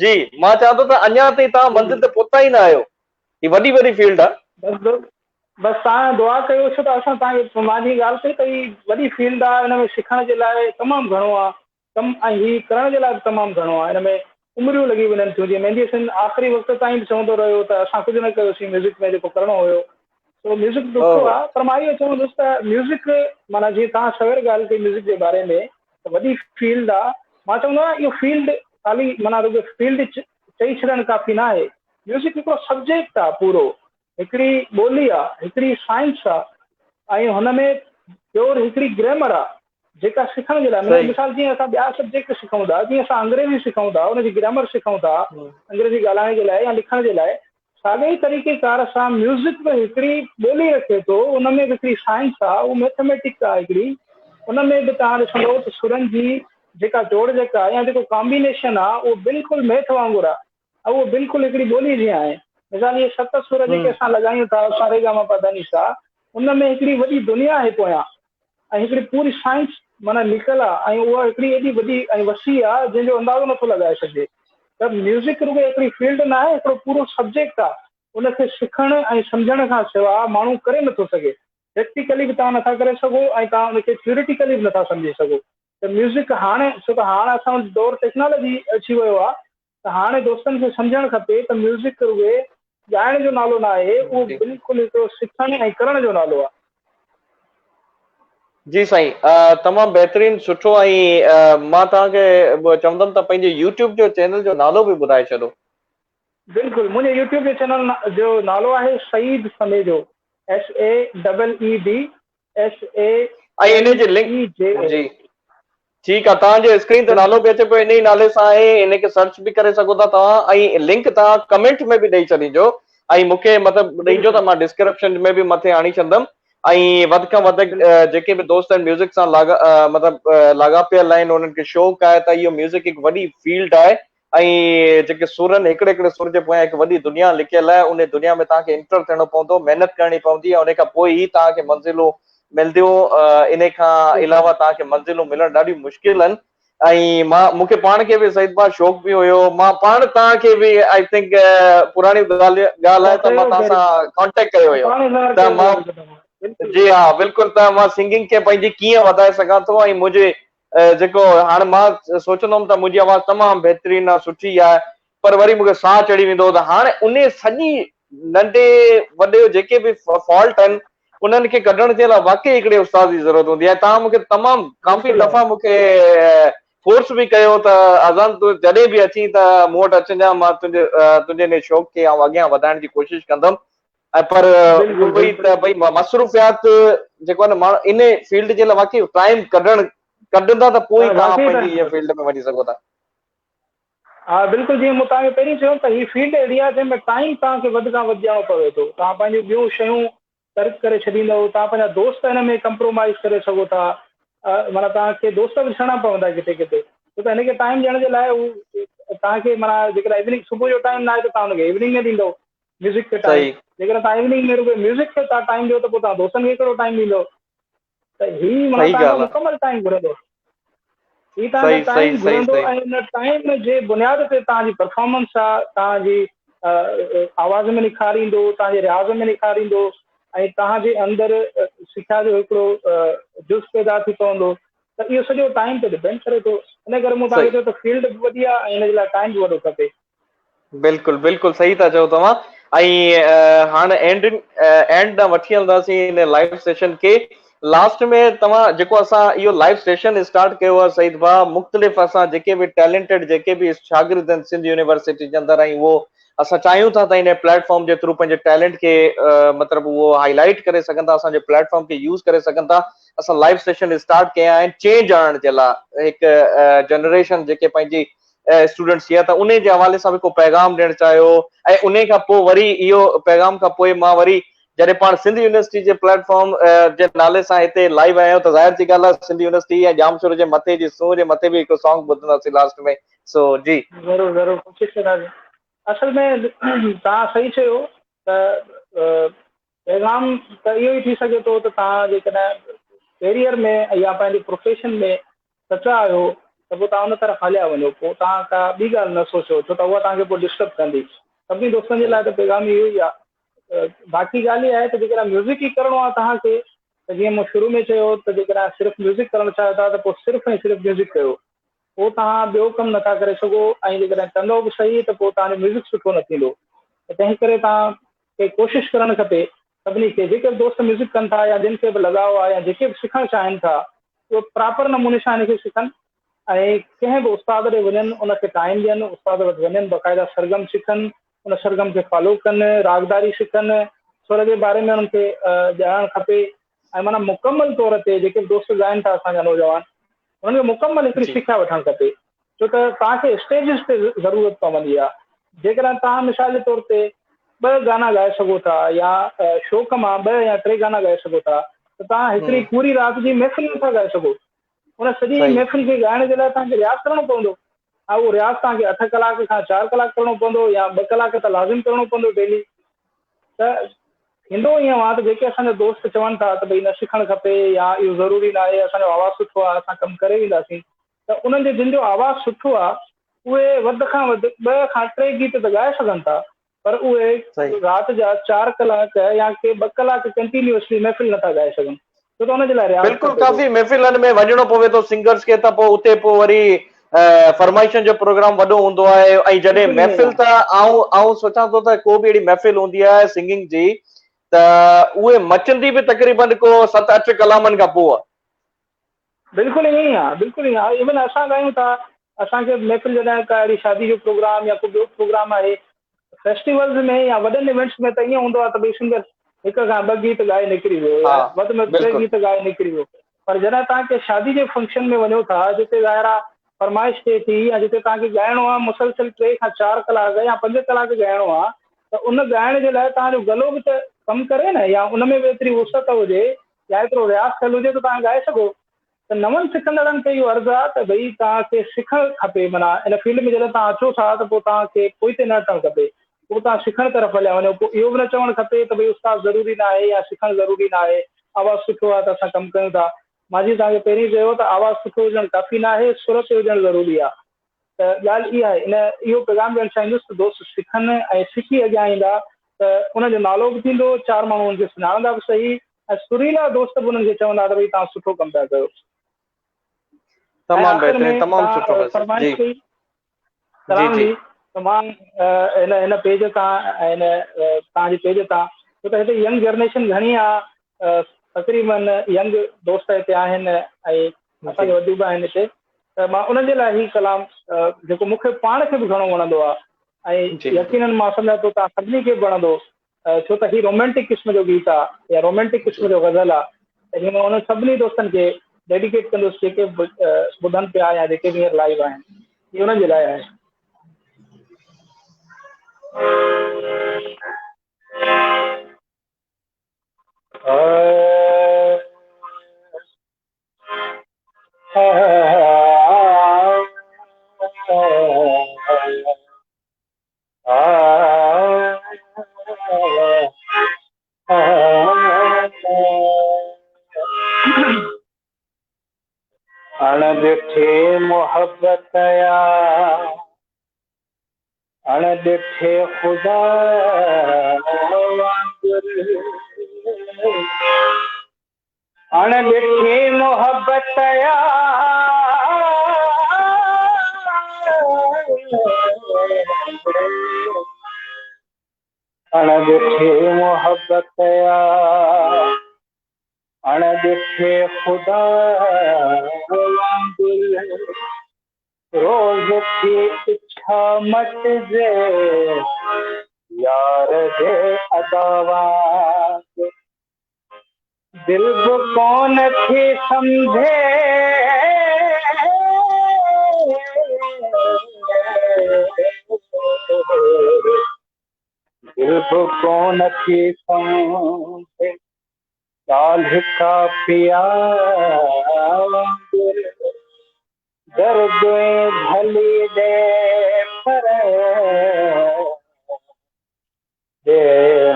جي مان چوان ٿو ته اڃا تائين توهان منزل تي پهتا ئي نه آهيو هي وڏي وڏي فيلڊ آهي. بس بس توهان دعا ڪيو ڇو ته اسان توهان کي مان جيئن ڳالهه ڪئي ته هي وڏي فيلڊ آهي ان ۾ سکڻ جي لاء تمام گهڻو آهي ڪم ۽ هي ڪرڻ جي لاء به تمام گهڻو آهي ان ۾ عمريون لڳي وڃن ٿيون جيئن مهندي حسين آخري وقت تائين به چوندو رهيو ته اسان ڪجهه نه ڪيوسين ميوزڪ ۾ جيڪو ڪرڻو هيو سو ميوزڪ ڏکيو آهي پر مان اهو چوندس ته ميوزڪ معنيٰ جيئن توهان سوير ڳالهه ڪئي ميوزڪ جي باري ۾ ته وڏي فيلڊ آهي مان چوندو آهيان اهو فيلڊ خالي معنيٰ رڳو فيلڊ چئي ڇڏڻ ڪافي نه آهي ميوزڪ هڪڙو سبجيڪٽ آهي پورو هڪڙي ٻولي آ، هڪڙي سائنس آ ۽ هن ۾ پيور هڪڙي گرامر آ. جيڪا سکڻ جي لاء مثال جيئن اسان ٻيا سبجيڪٽ سکون ٿا، جيئن اسان انگريزي سکون ٿا، ان جي گرامر سکون ٿا انگريزي ڳالهائڻ جي لاء يا لکڻ جي لاء، ساڳئي ئي طريقي ڪار سان ميوزڪ به هڪڙي ٻولي رکي ٿو، ان ۾ به هڪڙي سائنس آ، اهو ميٿميٽڪس آ هڪڙي، ان ۾ به توهان ڏسندو ته سرن جي جيڪا جوڙجڪ آ يا جيڪو ڪامبينيشن آ اهو بلڪل ميٿ وانگر آ ۽ اهو بلڪل هڪڙي ٻولي جيان آهي. مثال اهي ست سر جيڪي اسان لڳايون ٿا سا ري گا ما پا ڌا ني سا، ان ۾ هڪڙي وڏي دنيا آهي پويان ۽ هڪڙي پوري سائنس معنيٰ لڪل آ ۽ اها هڪڙي ايڏي وڏي ۽ وسيع آ جنهن جو اندازو نٿو لڳائي سگهجي ته ميوزڪ رڳو هڪڙي فيلڊ ناهي هڪڙو پورو سبجيڪٽ آ ان کي سکڻ ۽ سمجهڻ کان سوا ماڻهو ڪري نٿو سگهي. پريڪٽيڪلي به توهان نٿا ڪري سگهو ۽ توهان ان کي ٿيوريٽيڪلي به نٿا سمجهي سگهو ته ميوزڪ هاڻي ڇو ته هاڻ اسان وٽ دور ٽيڪنالاجي اچي ويو آ ته هاڻي دوستن کي سمجهڻ کپي ته ميوزڪ رڳي ڳائڻ جو نالو نه آهي اهو بلڪل هڪڙو سکڻ ۽ ڪرڻ جو نالو آهي. جي سائين تمام بهترين سٺو ۽ مان توهان کي چوندم ته پنهنجي يوٽيوب جو چينل جو نالو به ٻڌائي ڇڏو. بلڪل منهنجي يوٽيوب جو چينل جو نالو آهي Saeed Samejo S A double E D S A ۽ ان جي لنڪ جي ٺيڪ آ توهان جي اسڪرين تي نالو به اچي پيو انهي نالي سان آهي ان کي سرچ به ڪري سگهو ٿا توهان ۽ لنڪ توهان ڪمينٽ ۾ به ڏئي ڇڏينجو ۽ مون کي مطلب ڏئينجو ته مان ڊسڪرپشن ۾ به مٿي آڻي ڇڏندم ۽ وڌ کان وڌ جيڪي به دوست آهن ميوزڪ سان لاڳا مطلب لاڳاپيل آهن انهن کي شوق آهي ته اهو ميوزڪ هڪ وڏي فيلڊ آهي ۽ جيڪي سرن هڪڙي هڪڙي سر جي پويان هڪ وڏي دنيا لڪيل آهي انهي دنيا ۾ توهان کي انٽر ٿيڻو پوندو محنت ڪرڻي پوندي ۽ انهي کان پوء ئي توهان کي منزلون ملنديون انهي کان علاوه توهان کي منزلون ملڻ ڏاڍيون مشڪل آهن ۽ مان مون کي پاڻ کي به سعيد ڀاء شوق به هيو مان پاڻ توهان کي به I think پراڻي ڳالهه ڳالهه آهي ته مان توهان سان ڪانٽيڪٽ ڪيو هيو ته مان جي ها بلڪل ته مان سنگنگ کي پنهنجي ڪيئن وڌائي سگهان ٿو ۽ منهنجي جيڪو هاڻ مان سوچندو هوم ته منهنجي آواز تمام بهترين آهي سٺي آهي پر وري مون کي ساهه چڙهي ويندو هو ته هاڻ انهي سڄي ننڍي وڏي جيڪي به فالٽ آهن انهن کي ڪڍڻ جي لاء واقعي هڪڙي استاد جي ضرورت هوندي آهي توهان مون کي تمام ڪافي دفعا مون کي فورس به ڪيو ته اذان تون جڏهن به اچين ته مون وٽ اچجان مان تنهنجي تنهنجي انهي شوق کي آئون اڳيان وڌائڻ جي ڪوشش ڪندم ۽ پر اهو ئي ته ڀئي مصروفيات جيڪو آهي نه ماڻهو ان فيلڊ جي لاء واقعي ٽائيم ڪڍڻ ڪڍندا ته پوء ئي توهان پنهنجي هيء فيلڊ ۾ وڃي سگهو ٿا. ها بلڪل جيئن مون توهان کي پهرين چيو ته هي فيلڊ اهڙي آهي جنهن ۾ ٽائيم توهان کي وڌ کان وڌ ڏيڻو پوي ٿو. توهان پنهنجون ٻيون شيون ترڪ ڪري ڇڏيندؤ، توهان پنهنجا دوست هن ۾ ڪمپرومائيز ڪري سگهو ٿا، معنيٰ توهان کي دوست به ڏسڻا پوندا ڪٿي ڪٿي ڇو ته هن کي ٽائيم ڏيڻ جي لاء هو توهان کي معنيٰ جيڪڏهن ايوننگ صبح جو ٽائيم ناهي ته توهان هن کي ايوننگ ۾ ڏيندؤ ميوزڪ کي ٽائيم جيڪڏهن توهان ايوننگ ۾ رڳو ميوزڪ کي توهان ٽائيم ڏيو ته پوء توهان دوستن کي ڪهڙو ٽائيم ڏيندو ته هي معنيٰ توهان کان مڪمل ٽائيم گهرندو هي توهان کان ٽائيم گهرندو ۽ ان ٽائيم جي بنياد تي توهان جي پرفارمنس آ توهان جي آواز ۾ نکار ايندو توهان جي رياض ۾ نکار ايندو ۽ توهان جي اندر سکيا جو هڪڙو جز پيدا ٿي پوندو ته اهو سڄو ٽائيم تي ڊپينڊ ڪري ٿو ان ڪري مون توهان کي چيو ته فيلڊ به وڏي آ ۽ ان جي لاء ٽائيم به وڏو کپي. بلڪل بلڪل صحيح ٿا چئو توهان ۽ هاڻ اينڊ اينڊ ڏانهن وٺي هلنداسين ان لائيو سيشن کي لاسٽ ۾ توهان جيڪو اسان اهو لائيو سيشن اسٽارٽ ڪيو آهي سعيد ڀاء مختلف اسان جيڪي به ٽيلنٽيڊ جيڪي به شاگرد آهن سنڌ يونيورسٽي جي اندر ۽ اهو اسان چاهيون ٿا ته ان پليٽ فارم جي ٿرو پنهنجي ٽيلنٽ کي مطلب اهو هائي لائيٽ ڪري سگهن ٿا اسان جي پليٽ فارم کي يوز ڪري سگهن ٿا اسان لائيو سيشن اسٽارٽ ڪيا آهن چينج آڻڻ جي لاء هڪ جنريشن جيڪي پنهنجي اسٽوڊنٽس يا ته انهي جي حوالي سان به ڪو پيغام ڏيڻ چاهيو ۽ انهي کان پوء وري اهو پيغام کان پوء مان وري جڏهن پاڻ سنڌ يونيورسٽي جي پليٽ فارم جي نالي سان هتي لائيو آيا آهيون ته ظاهر سي ڳالهه آهي سنڌ يونيورسٽي ۽ ڄامشوري جي مٿي جي سونهن جي مٿي به هڪ سانگ ٻڌنداسين لاسٽ ۾ سو جي. ضرور ضرور ڪوشش ڪنداسين اصل ۾ توهان صحيح چيو ته پيغام ته اهو ئي ٿي سگهي ٿو ته توهان جيڪڏهن ڪيريئر ۾ يا پنهنجي پروفيشن ۾ سچا آهيو ته پوء توهان ان طرف هليا وڃو پوء توهان ڪا ٻي ڳالهه نه سوچيو ڇو ته اها توهان کي پوء ڊسٽرب ڪندي. سڀني دوستن جي لاء ته پيغام اهو ئي آهي. باقي ڳالهه اها آهي ته جيڪڏهن ميوزڪ ئي ڪرڻو آهي توهان کي ته جيئن مون شروع ۾ چيو ته جيڪڏهن صرف ميوزڪ ڪرڻ چاهيو ٿا ته پوء صرف ۽ صرف ميوزڪ ڪيو پوء توهان ٻيو ڪم نٿا ڪري سگهو ۽ جيڪڏهن ڪندؤ به صحيح ته پوء توهان جو ميوزڪ سٺو نه ٿيندو ته تنهن ڪري توهان کي ڪوشش ڪرڻ کپي سڀني کي جيڪي به دوست ميوزڪ ڪن ٿا يا جن کي به لڳاء آهي يا جيڪي به سکڻ چاهين ٿا اهي پراپر نموني سان هن کي سکن ۽ ڪنهن به استاد ڏي وڃن ان کي ٽائيم ڏين استاد وٽ وڃن باقاعده سرگم سکن ان سرگم کي فالو ڪن راڳداري سکن سر جي باري ۾ انهن کي ڄاڻڻ کپي ۽ معنيٰ مڪمل طور تي جيڪي به دوست ڳائن ٿا اسان جا نوجوان انهن کي مڪمل هڪڙي جي سکيا وٺڻ کپي ڇو ته توهان کي اسٽيجز تي ضرورت پوندي آهي جيڪڏهن توهان مثال جي طور تي ٻه گانا ڳائي سگهو ٿا يا شوق مان ٻه يا ٽي گانا ڳائي سگهو ٿا ته توهان هڪڙي همم پوري رات جي محفل نٿا ڳائي سگهو ان سڄي صحيح محفل کي ڳائڻ جي لاء توهان کي رياض ڪرڻو پوندو ۽ اهو رياض توهان کي اٺ ڪلاڪ کان چار ڪلاڪ ڪرڻو پوندو يا ٻه ڪلاڪ ته لازم ڪرڻو پوندو ڊيلي ته ٿيندو ائين آهي ته جيڪي اسان جا دوست چون ٿا ته ڀئي نه سکڻ کپي يا اهو ضروري نه آهي اسان جو آواز سٺو آهي اسان ڪم ڪري وينداسين ته انهن جي جن جو آواز سٺو آهي اهي وڌ کان وڌ ٻه کان ٽي گيت ته ڳائي سگهن ٿا پر اهي صحيح رات جا چار ڪلاڪ يا ڪي ٻه ڪلاڪ ڪنٽينيوسلي محفل نٿا ڳائي سگهن ڇو ته ان جي لاء رياض بلڪل کپي ٿو. ڪافي محفلن ۾ وڃڻو پوي ٿو سنگرز کي ته پوء اتي پوء وري فرمائشن جو پروگرام وڏو هوندو آهي ۽ جڏهن بلڪل ائين محفل آهي. ته آئون آئون سوچان ٿو ته ڪو به اهڙي محفل هوندي آهي سنگنگ جي ته اهي مچندي به تقريبن ڪو ست اٺ ڪلامن کان پوء آهي. بلڪل ائين ئي آهي بلڪل ائين آهي ايون اسان ڳايون ٿا اسان کي محفل جڏهن ڪا اهڙي شادي جو پروگرام يا ڪو ٻيو پروگرام آهي فيسٽيولز ۾ يا وڏن ايونٽس ۾ ته ائين هوندو آهي ته ڀئي سنگر هڪ کان ٻه گيت ڳائي نڪري ويو يا ها وڌ ۾ وڌ ٽي بلڪل گيت ڳائي نڪري ويو پر جڏهن توهان ڪنهن شادي جي فنڪشن ۾ وڃو ٿا جتي ظاهر آهي فرمائش ٿئي ٿي يا جتي توهان کي ڳائڻو آهي مسلسل ٽي کان چار ڪلاڪ يا پنج ڪلاڪ ڳائڻو آهي ته ان ڳائڻ جي لاء توهان جو گلو به ته ڪم ڪري نه يا ان ۾ به ايتري وسعت هجي يا ايترو رياض ٿيل هجي ته توهان ڳائي سگهو ته نون سکندڙن کي اهو عرض آهي ته ڀئي توهان کي سکڻ کپي معنيٰ ان فيلڊ ۾ جڏهن توهان اچو ٿا ته پوء توهان کي پوئتي نه هٽڻ کپي پوء توهان سکڻ طرف هليا وڃو پوء اهو به نه چوڻ کپي ته ڀئي استاد ضروري نه آهي يا سکڻ ضروري نه آهي آواز سٺو آهي ته اسان ڪم ڪيون ٿا مان جيئن توهان کي پهرين چيو ته آواز سٺو هجڻ ڪافي نه آهي سر تي هجڻ ضروري آهي ته ڳالهه اها آهي ان اهو پيغام ڏيڻ چاهيندس ته دوست سکن ۽ سکي اڳيان ايندا ته انهن جو نالو به ٿيندو چار ماڻهو انهن کي سڃاڻندا به سهي ۽ سريلا دوست به انهن کي چوندا ته ڀئي توهان سٺو ڪم پيا ڪيو. ۽ تمام آخر ۾ بهترين تمام سٺو توهان ميسج فرمائش جي ڪئي جي سلام جي جي ته مان هن هن پيج تان ۽ هن توهان جي پيج تان ڇو ته هتي ينگ جنريشن گهڻي آ تقريبن ينگ دوست هتي آهن ۽ اسان جي جا وڏيون به آهن هتي ته مان انهن جي لاء هي ڪلام جيڪو مون کي پاڻ کي به گهڻو وڻندو آهي ۽ جي يقينن مان سمجهان ٿو توهان سڀني کي به وڻندو ڇو ته هي رومانٽڪ قسم جو گيت آهي يا رومانٽڪ قسم جي جو غزل آهي ته هي مان انهن سڀني دوستن کي ڊيڊيڪيٽ ڪندس جيڪي به ٻڌن پيا يا جيڪي به هينئر لائيو آهن هي انهن جي لاء آهي. اڻ ڏٺي محبت آ اڻ ڏٺي خدا وانگر اڻ ڏٺي محبت آ اڻ ڏٺي محبت آ اڻ ڏٺي خدا وانگر روز ٿي اڇا مٽجي يار جي ادا وانگر دل به ڪونه ٿي سمجهي دل به ڪونه ٿي سمجهي ڳالهه ڪا پيا وانگر درد ڀلي ڏي پر ڏي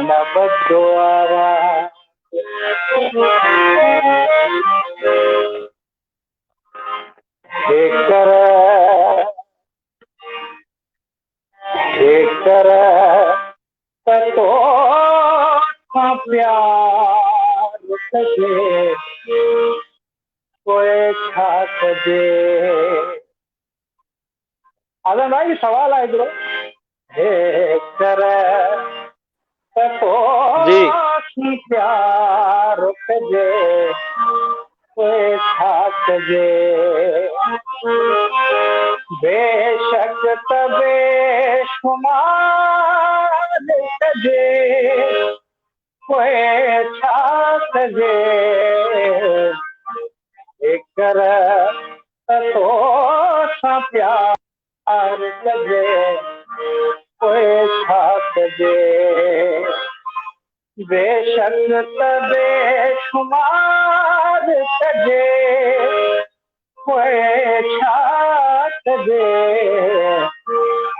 نه بددعا جيڪر جيڪر ته تو سان پيار ڪجي پوء ڇا ڪجي؟ آزاد ڀائي هي سوال آهي هڪڙو جيڪر ته تو جي سان پيار ڪجي پوء ڇا ڪجي؟ بيشڪ ته بيشمار ڪجي پوء ڇا ڪجي؟ जेकर त तो सां प्यार कजे, पोइ छा कजे? बेशक त बेशुमार कजे, पोइ छा कजे?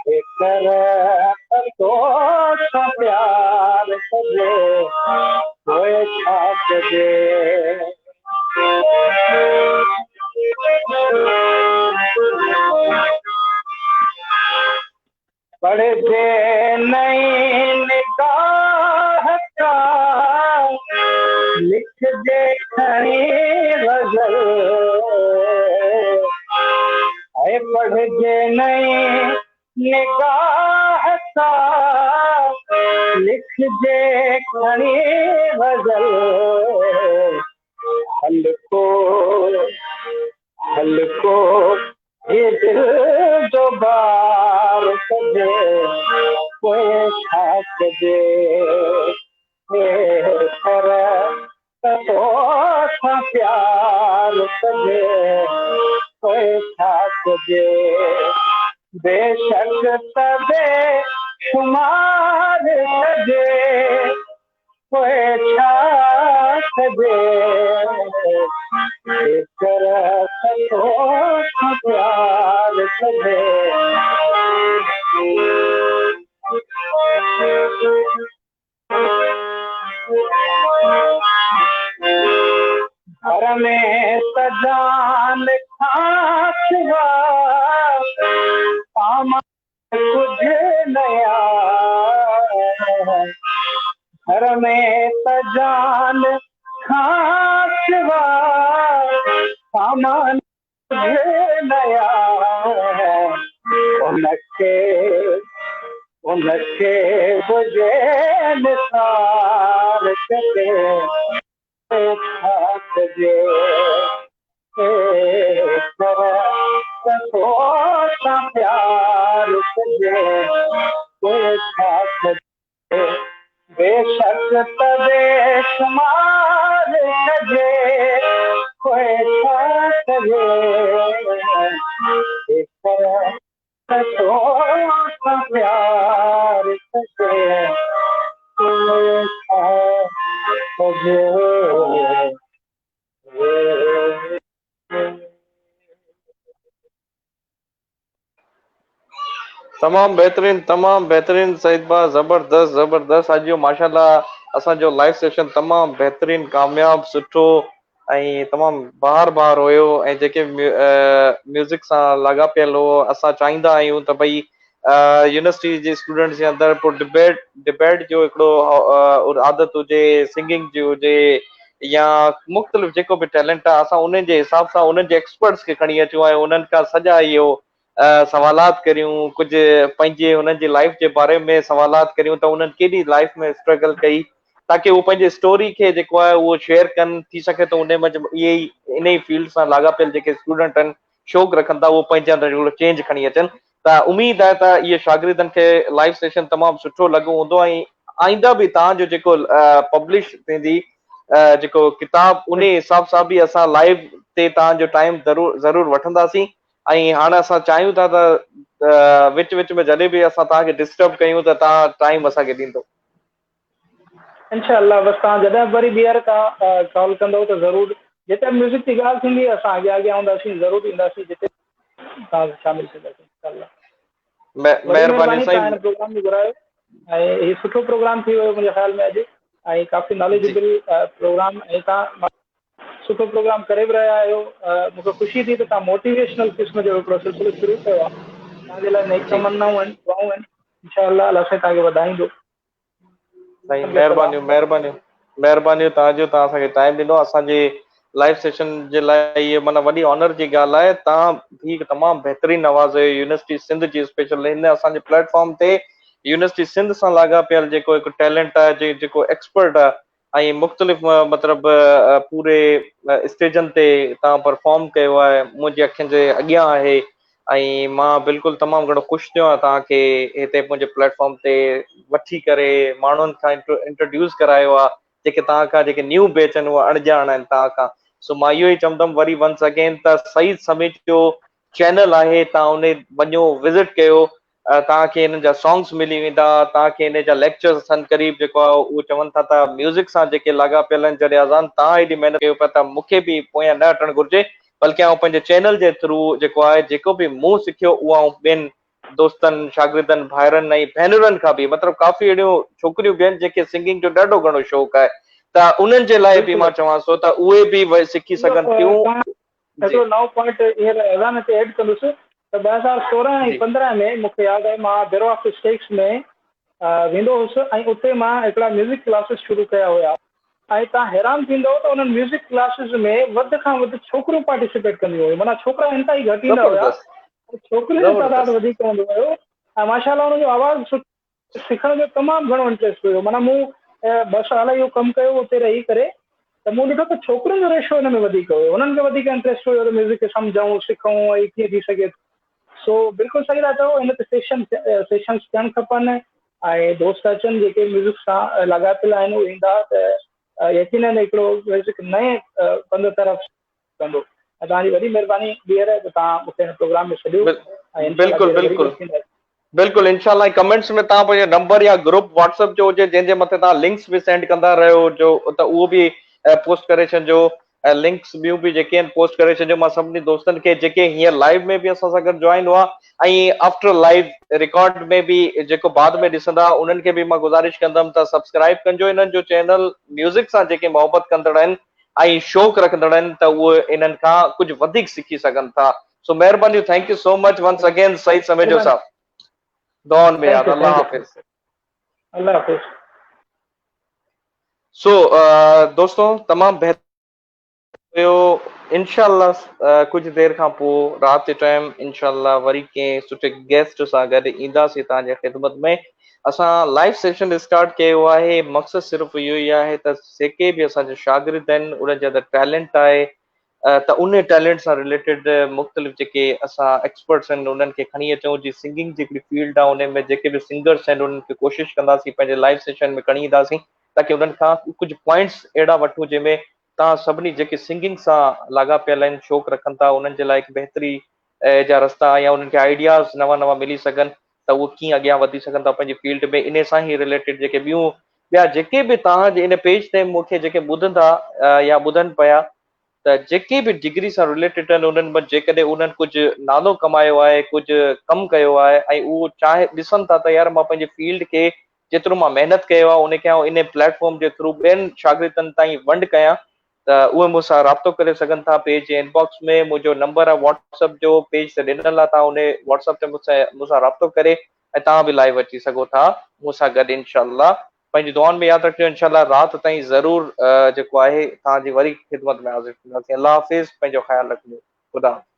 जेकर त तो सां प्यार कजे, पोइ छा कजे? पढ़जे नई निगाह का, लिखजे खणी गज़ल। ऐं पढ़जे नई निगाह का, लिखजे खणी गज़ल। हल्को हल्को ही दिल जो बार कजे, पोइ छा कजे? पर त तो सां प्यार कजे, पोइ छा कजे? बेशक त बेशुमार कजे, पोइ छा कजे? जेकर त तो सां प्यार कजे। घर में त जान खां सिवा सामान कुझु नया। घर में त जान खां सिवा सामान कुझु नया। उनखे हुजे निसार कजे, छा कजे? त तो सां प्यार कजे, पोइ छा कजे? बेशक त बेशुमार कजे, पोइ छा कजे? जेकर त तो सां प्यार कजे, पोइ छा कजे? तमामु बहितरीन, तमामु बहितरीन सईद भाउ, ज़बरदस्त ज़बरदस्त। अॼु जो माशाल्लाह असांजो लाइव सेशन तमामु बहितरीन, कामयाब, सुठो ऐं तमामु बहार बहार हुयो ऐं जेके म्यूज़िक सां लाॻापियल हो। असां चाहींदा आहियूं त भई यूनिवर्सिटी जे स्टूडेंट्स जे अंदरि पोइ डिबेट जो हिकिड़ो आदत हुजे, सिंगिंग जी हुजे या मुख़्तलिफ़ जेको बि टैलेंट आहे, असां उन्हनि जे हिसाब सां उन्हनि जे एक्सपर्ट्स खे खणी अचूं ऐं उन्हनि खां सॼा इहो सवालात करियूं, कुझु पंहिंजे हुननि जी लाइफ जे बारे में सवालात करियूं त उन्हनि केॾी लाइफ में स्ट्रगल कई, ताकी उहो पंहिंजे स्टोरी खे जेको आहे उहो शेयर कनि। थी सघे थो उन मंझि इहे ई इन ई फील्ड सां लाॻापियल जेके स्टूडेंट आहिनि, शौक़ु रखनि था, उहो पंहिंजे अंदरि हिकिड़ो चेंज खणी अचनि। त उमेद आहे त इहे शागिर्दनि खे लाइव सेशन तमामु सुठो लॻो हूंदो ऐं आईंदा बि तव्हांजो जेको पब्लिश थींदी जेको किताब, उन हिसाब सां बि असां लाइव ते तव्हांजो टाइम ज़रूरु ज़रूरु वठंदासीं। ऐं हाणे असां चाहियूं था त विच विच में जॾहिं बि असां तव्हांखे डिस्टर्ब कयूं त तव्हां टाइम असांखे ॾींदो। इनशाअल्लाह, बसि तव्हां जॾहिं वरी ॿीहर का कॉल कंदव त ज़रूरु, जिते म्यूज़िक जी ॻाल्हि थींदी असां अॻियां अॻियां हूंदासीं, ज़रूरु ईंदासीं, जिते तव्हां शामिल थींदासीं इनशाअल्लाह। महिरबानी साईं। प्रोग्राम में घुरायो ऐं हीउ सुठो प्रोग्राम थी वियो मुंहिंजे ख़्याल में अॼु ऐं काफ़ी नॉलेजेबल प्रोग्राम ऐं तव्हां सुठो प्रोग्राम करे बि रहिया आहियो। मूंखे ख़ुशी थी त तव्हां मोटिवेशनल क़िस्म जो हिकिड़ो सिलसिलो शुरू कयो आहे। तव्हांजे लाइ नेक तमन्नाऊं आहिनि, दुआऊं आहिनि। इनशाअल्लाह अलाह साईं तव्हांखे वधाईंदो। साईं महिरबानियूं महिरबानियूं महिरबानियूं तव्हांजो, तव्हां असांखे टाइम ॾिनो असांजे लाइव सेशन जे लाइ। इहे माना वॾी ऑनर जी ॻाल्हि आहे। तव्हां बि तमामु बहितरीन आवाज़ हुयो यूनिवर्सिटी सिंध जी, स्पेशल हिन असांजे प्लेटफॉर्म ते यूनिवर्सिटी सिंध सां लाॻापियल जेको हिकु टैलेंट आहे, जेको एक्सपर्ट आहे ऐं मुख़्तलिफ़ मतिलबु पूरे स्टेजनि ते तव्हां परफॉर्म कयो आहे, मुंहिंजी अखियुनि जे अॻियां आहे ऐं मां बिल्कुलु तमामु घणो ख़ुशि थियो आहियाँ तव्हांखे हिते मुंहिंजे प्लेटफॉर्म ते वठी करे माण्हुनि खां इंट्रोड्यूस करायो आहे, जेके तव्हां खां जेके न्यू बैच आहिनि उहे अणॼाण आहिनि तव्हां खां। سو مان اهو ئي چوندم وري ونس اگين ته سعيد سميجو چينل آهي توهان ان وڃو وزٽ ڪيو توهان کي انهن جا سانگس ملي ويندا توهان کي ان جا ليڪچرس ان قريب جيڪو آهي اهو چون ٿا ته ميوزڪ سان جيڪي لاڳاپيل آهن جڏهن اذان توهان ايڏي محنت ڪيو پيا ته مون کي به پويان نه هٽڻ گهرجي بلڪه آئون پنهنجي چينل جي ٿرو جيڪو آهي جيڪو به مون سکيو اهو آئون ٻين دوستن، شاگردن، ڀائرن ۽ ڀينرن کان به مطلب ڪافي اهڙيون ڇوڪريون به آهن جن کي سنگنگ جو ڏاڍو گهڻو شوق آهي ته انهن جي لاء به مان چوان ٿو ته اهي به سکي سگهن ٿيون. جي. هڪڙو نئون پوائنٽ هينئر اذان تي ايڊ ڪندس ته 2016 ۽ 15 ۾ مون کي ياد آهي مان بيورو آف اسٽيڪس ۾ ويندو هوس ۽ اتي مان هڪڙا ميوزڪ ڪلاسز شروع ڪيا هيا ۽ توهان حيران ٿيندؤ ته انهن ميوزڪ ڪلاسز ۾ وڌ کان وڌ ڇوڪريون پارٽيسپيٽ ڪنديون هيون معنيٰ ڇوڪرا انتهائي گهٽ ايندا هيا زبردست ۽ ڇوڪرين جو تعداد زبردست. وڌيڪ هوندو هيو ۽ ماشاء الله انهن جو آواز سکڻ جو تمام گهڻو انٽريسٽ هيو معنيٰ مون ٻه سال اهو ڪم ڪيو اتي رهي ڪري ته مون ڏٺو ته ڇوڪرين جو ريشو ان ۾ وڌيڪ هيو انهن کي وڌيڪ انٽريسٽ هيو ته ميوزڪ کي سمجهون سکون ۽ ڪيئن ٿي سگهي ٿو سو بلڪل صحيح ٿا چئو ان تي سيشن سيشنس ٿيڻ کپن ۽ دوست اچن جيڪي ميوزڪ سان لاڳاپيل آهن اهي ايندا ته يقينن هڪڙو ميوزڪ نئين پنڌ طرف ڪندو ۽ توهان جي وڏي مهرباني ٻيهر ته توهان مون کي هن پروگرام ۾ سڏيو ۽ انشاء الله بلڪل ٻيهر وري بلڪل گڏ ٿينداسين. بلڪل انشاء الله ۽ ڪمينٽس ۾ توهان پنهنجو نمبر يا گروپ واٽس اپ جو هجي جنهن جي مٿي توهان لنڪس به سينڊ ڪندا رهيو جو ته اهو به پوسٽ ڪري ڇڏجو ۽ لنڪس ٻيون به جيڪي آهن پوسٽ ڪري ڇڏجو مان سڀني دوستن کي جيڪي هينئر لائيو ۾ به اسان سان گڏ جوائن هئا ۽ آفٽر لائيو رڪارڊ ۾ به جيڪو بعد ۾ ڏسندا انهن کي به مان گذارش ڪندم ته سبسڪرائب ڪنجو انهن جو چينل ميوزڪ سان جيڪي محبت ڪندڙ آهن ۽ شوق رکندڙ آهن ته اهي انهن کان ڪجهه وڌيڪ سکي سگهن ٿا سو مهربانيون thank you so much once again Saeed Samejo صاحب دعائن ۾ ياد thank you Allah thank you حافظ. الله حافظ. سو دوستو تمام بهتر هيو انشاء الله ڪجهه دير کان پوء رات جي ٽائيم انشاء الله وري ڪنهن سٺي گيسٽ سان گڏ اينداسين توهان جي خدمت ۾ اسان لائيو سيشن اسٽارٽ ڪيو آهي مقصد صرف اهو ئي آهي ته جيڪي به اسان جا شاگرد آهن انهن جي اندر ٽيلنٽ آهي ته ان ٽيلنٽ سان رليٽيڊ مختلف جيڪي اسان ايڪسپرٽس آهن انهن کي کڻي اچون جي سنگنگ جي هڪڙي فيلڊ آهي ان ۾ جيڪي به سنگرس آهن انهن کي ڪوشش ڪنداسين پنهنجي لائيو سيشن ۾ کڻي اينداسين تاڪي انهن کان ڪجهه پوائنٽس اهڙا وٺون جنهن ۾ توهان سڀني جيڪي سنگنگ سان لاڳاپيل آهن شوق رکن ٿا انهن جي لاء هڪ بهتري جا رستا يا انهن کي آئيڊياز نوان نوان ملي سگهن ته اهي ڪيئن اڳيان وڌي سگهن ٿا پنهنجي فيلڊ ۾ انهي سان ئي رليٽيڊ جيڪي ٻيون ٻيا جيڪي به توهان جي ان پيج تي مون کي جيڪي ٻڌندا يا ٻڌن پيا ته جيڪي به ڊگري سان رليٽيڊ آهن انهن مان جيڪڏهن انهن ڪجهه نالو ڪمايو آهي ڪجهه ڪم ڪيو آهي ۽ اهو چاهي ڏسن ٿا ته يار مان پنهنجي فيلڊ کي جيترو مان محنت ڪيو آهي ان کي آئون ان پليٽ فارم جي ٿرو ٻين شاگردن تائين ونڊ ڪيان ته اهي مون سان رابطو ڪري سگهن ٿا پيج جي انباڪس ۾ منهنجو نمبر آهي واٽس اپ جو پيج تي ڏنل آهي توهان ان واٽس اپ تي مون سان مون سان رابطو ڪري ۽ توهان به لائيو اچي سگهو ٿا مون سان گڏ انشاء الله پنهنجي دعائن ۾ ياد رکجو انشاء الله رات تائين ضرور جيڪو آهي توهان جي وري خدمت ۾ حاضر ٿينداسين الله حافظ پنهنجو خيال رکجو خدا حافظ.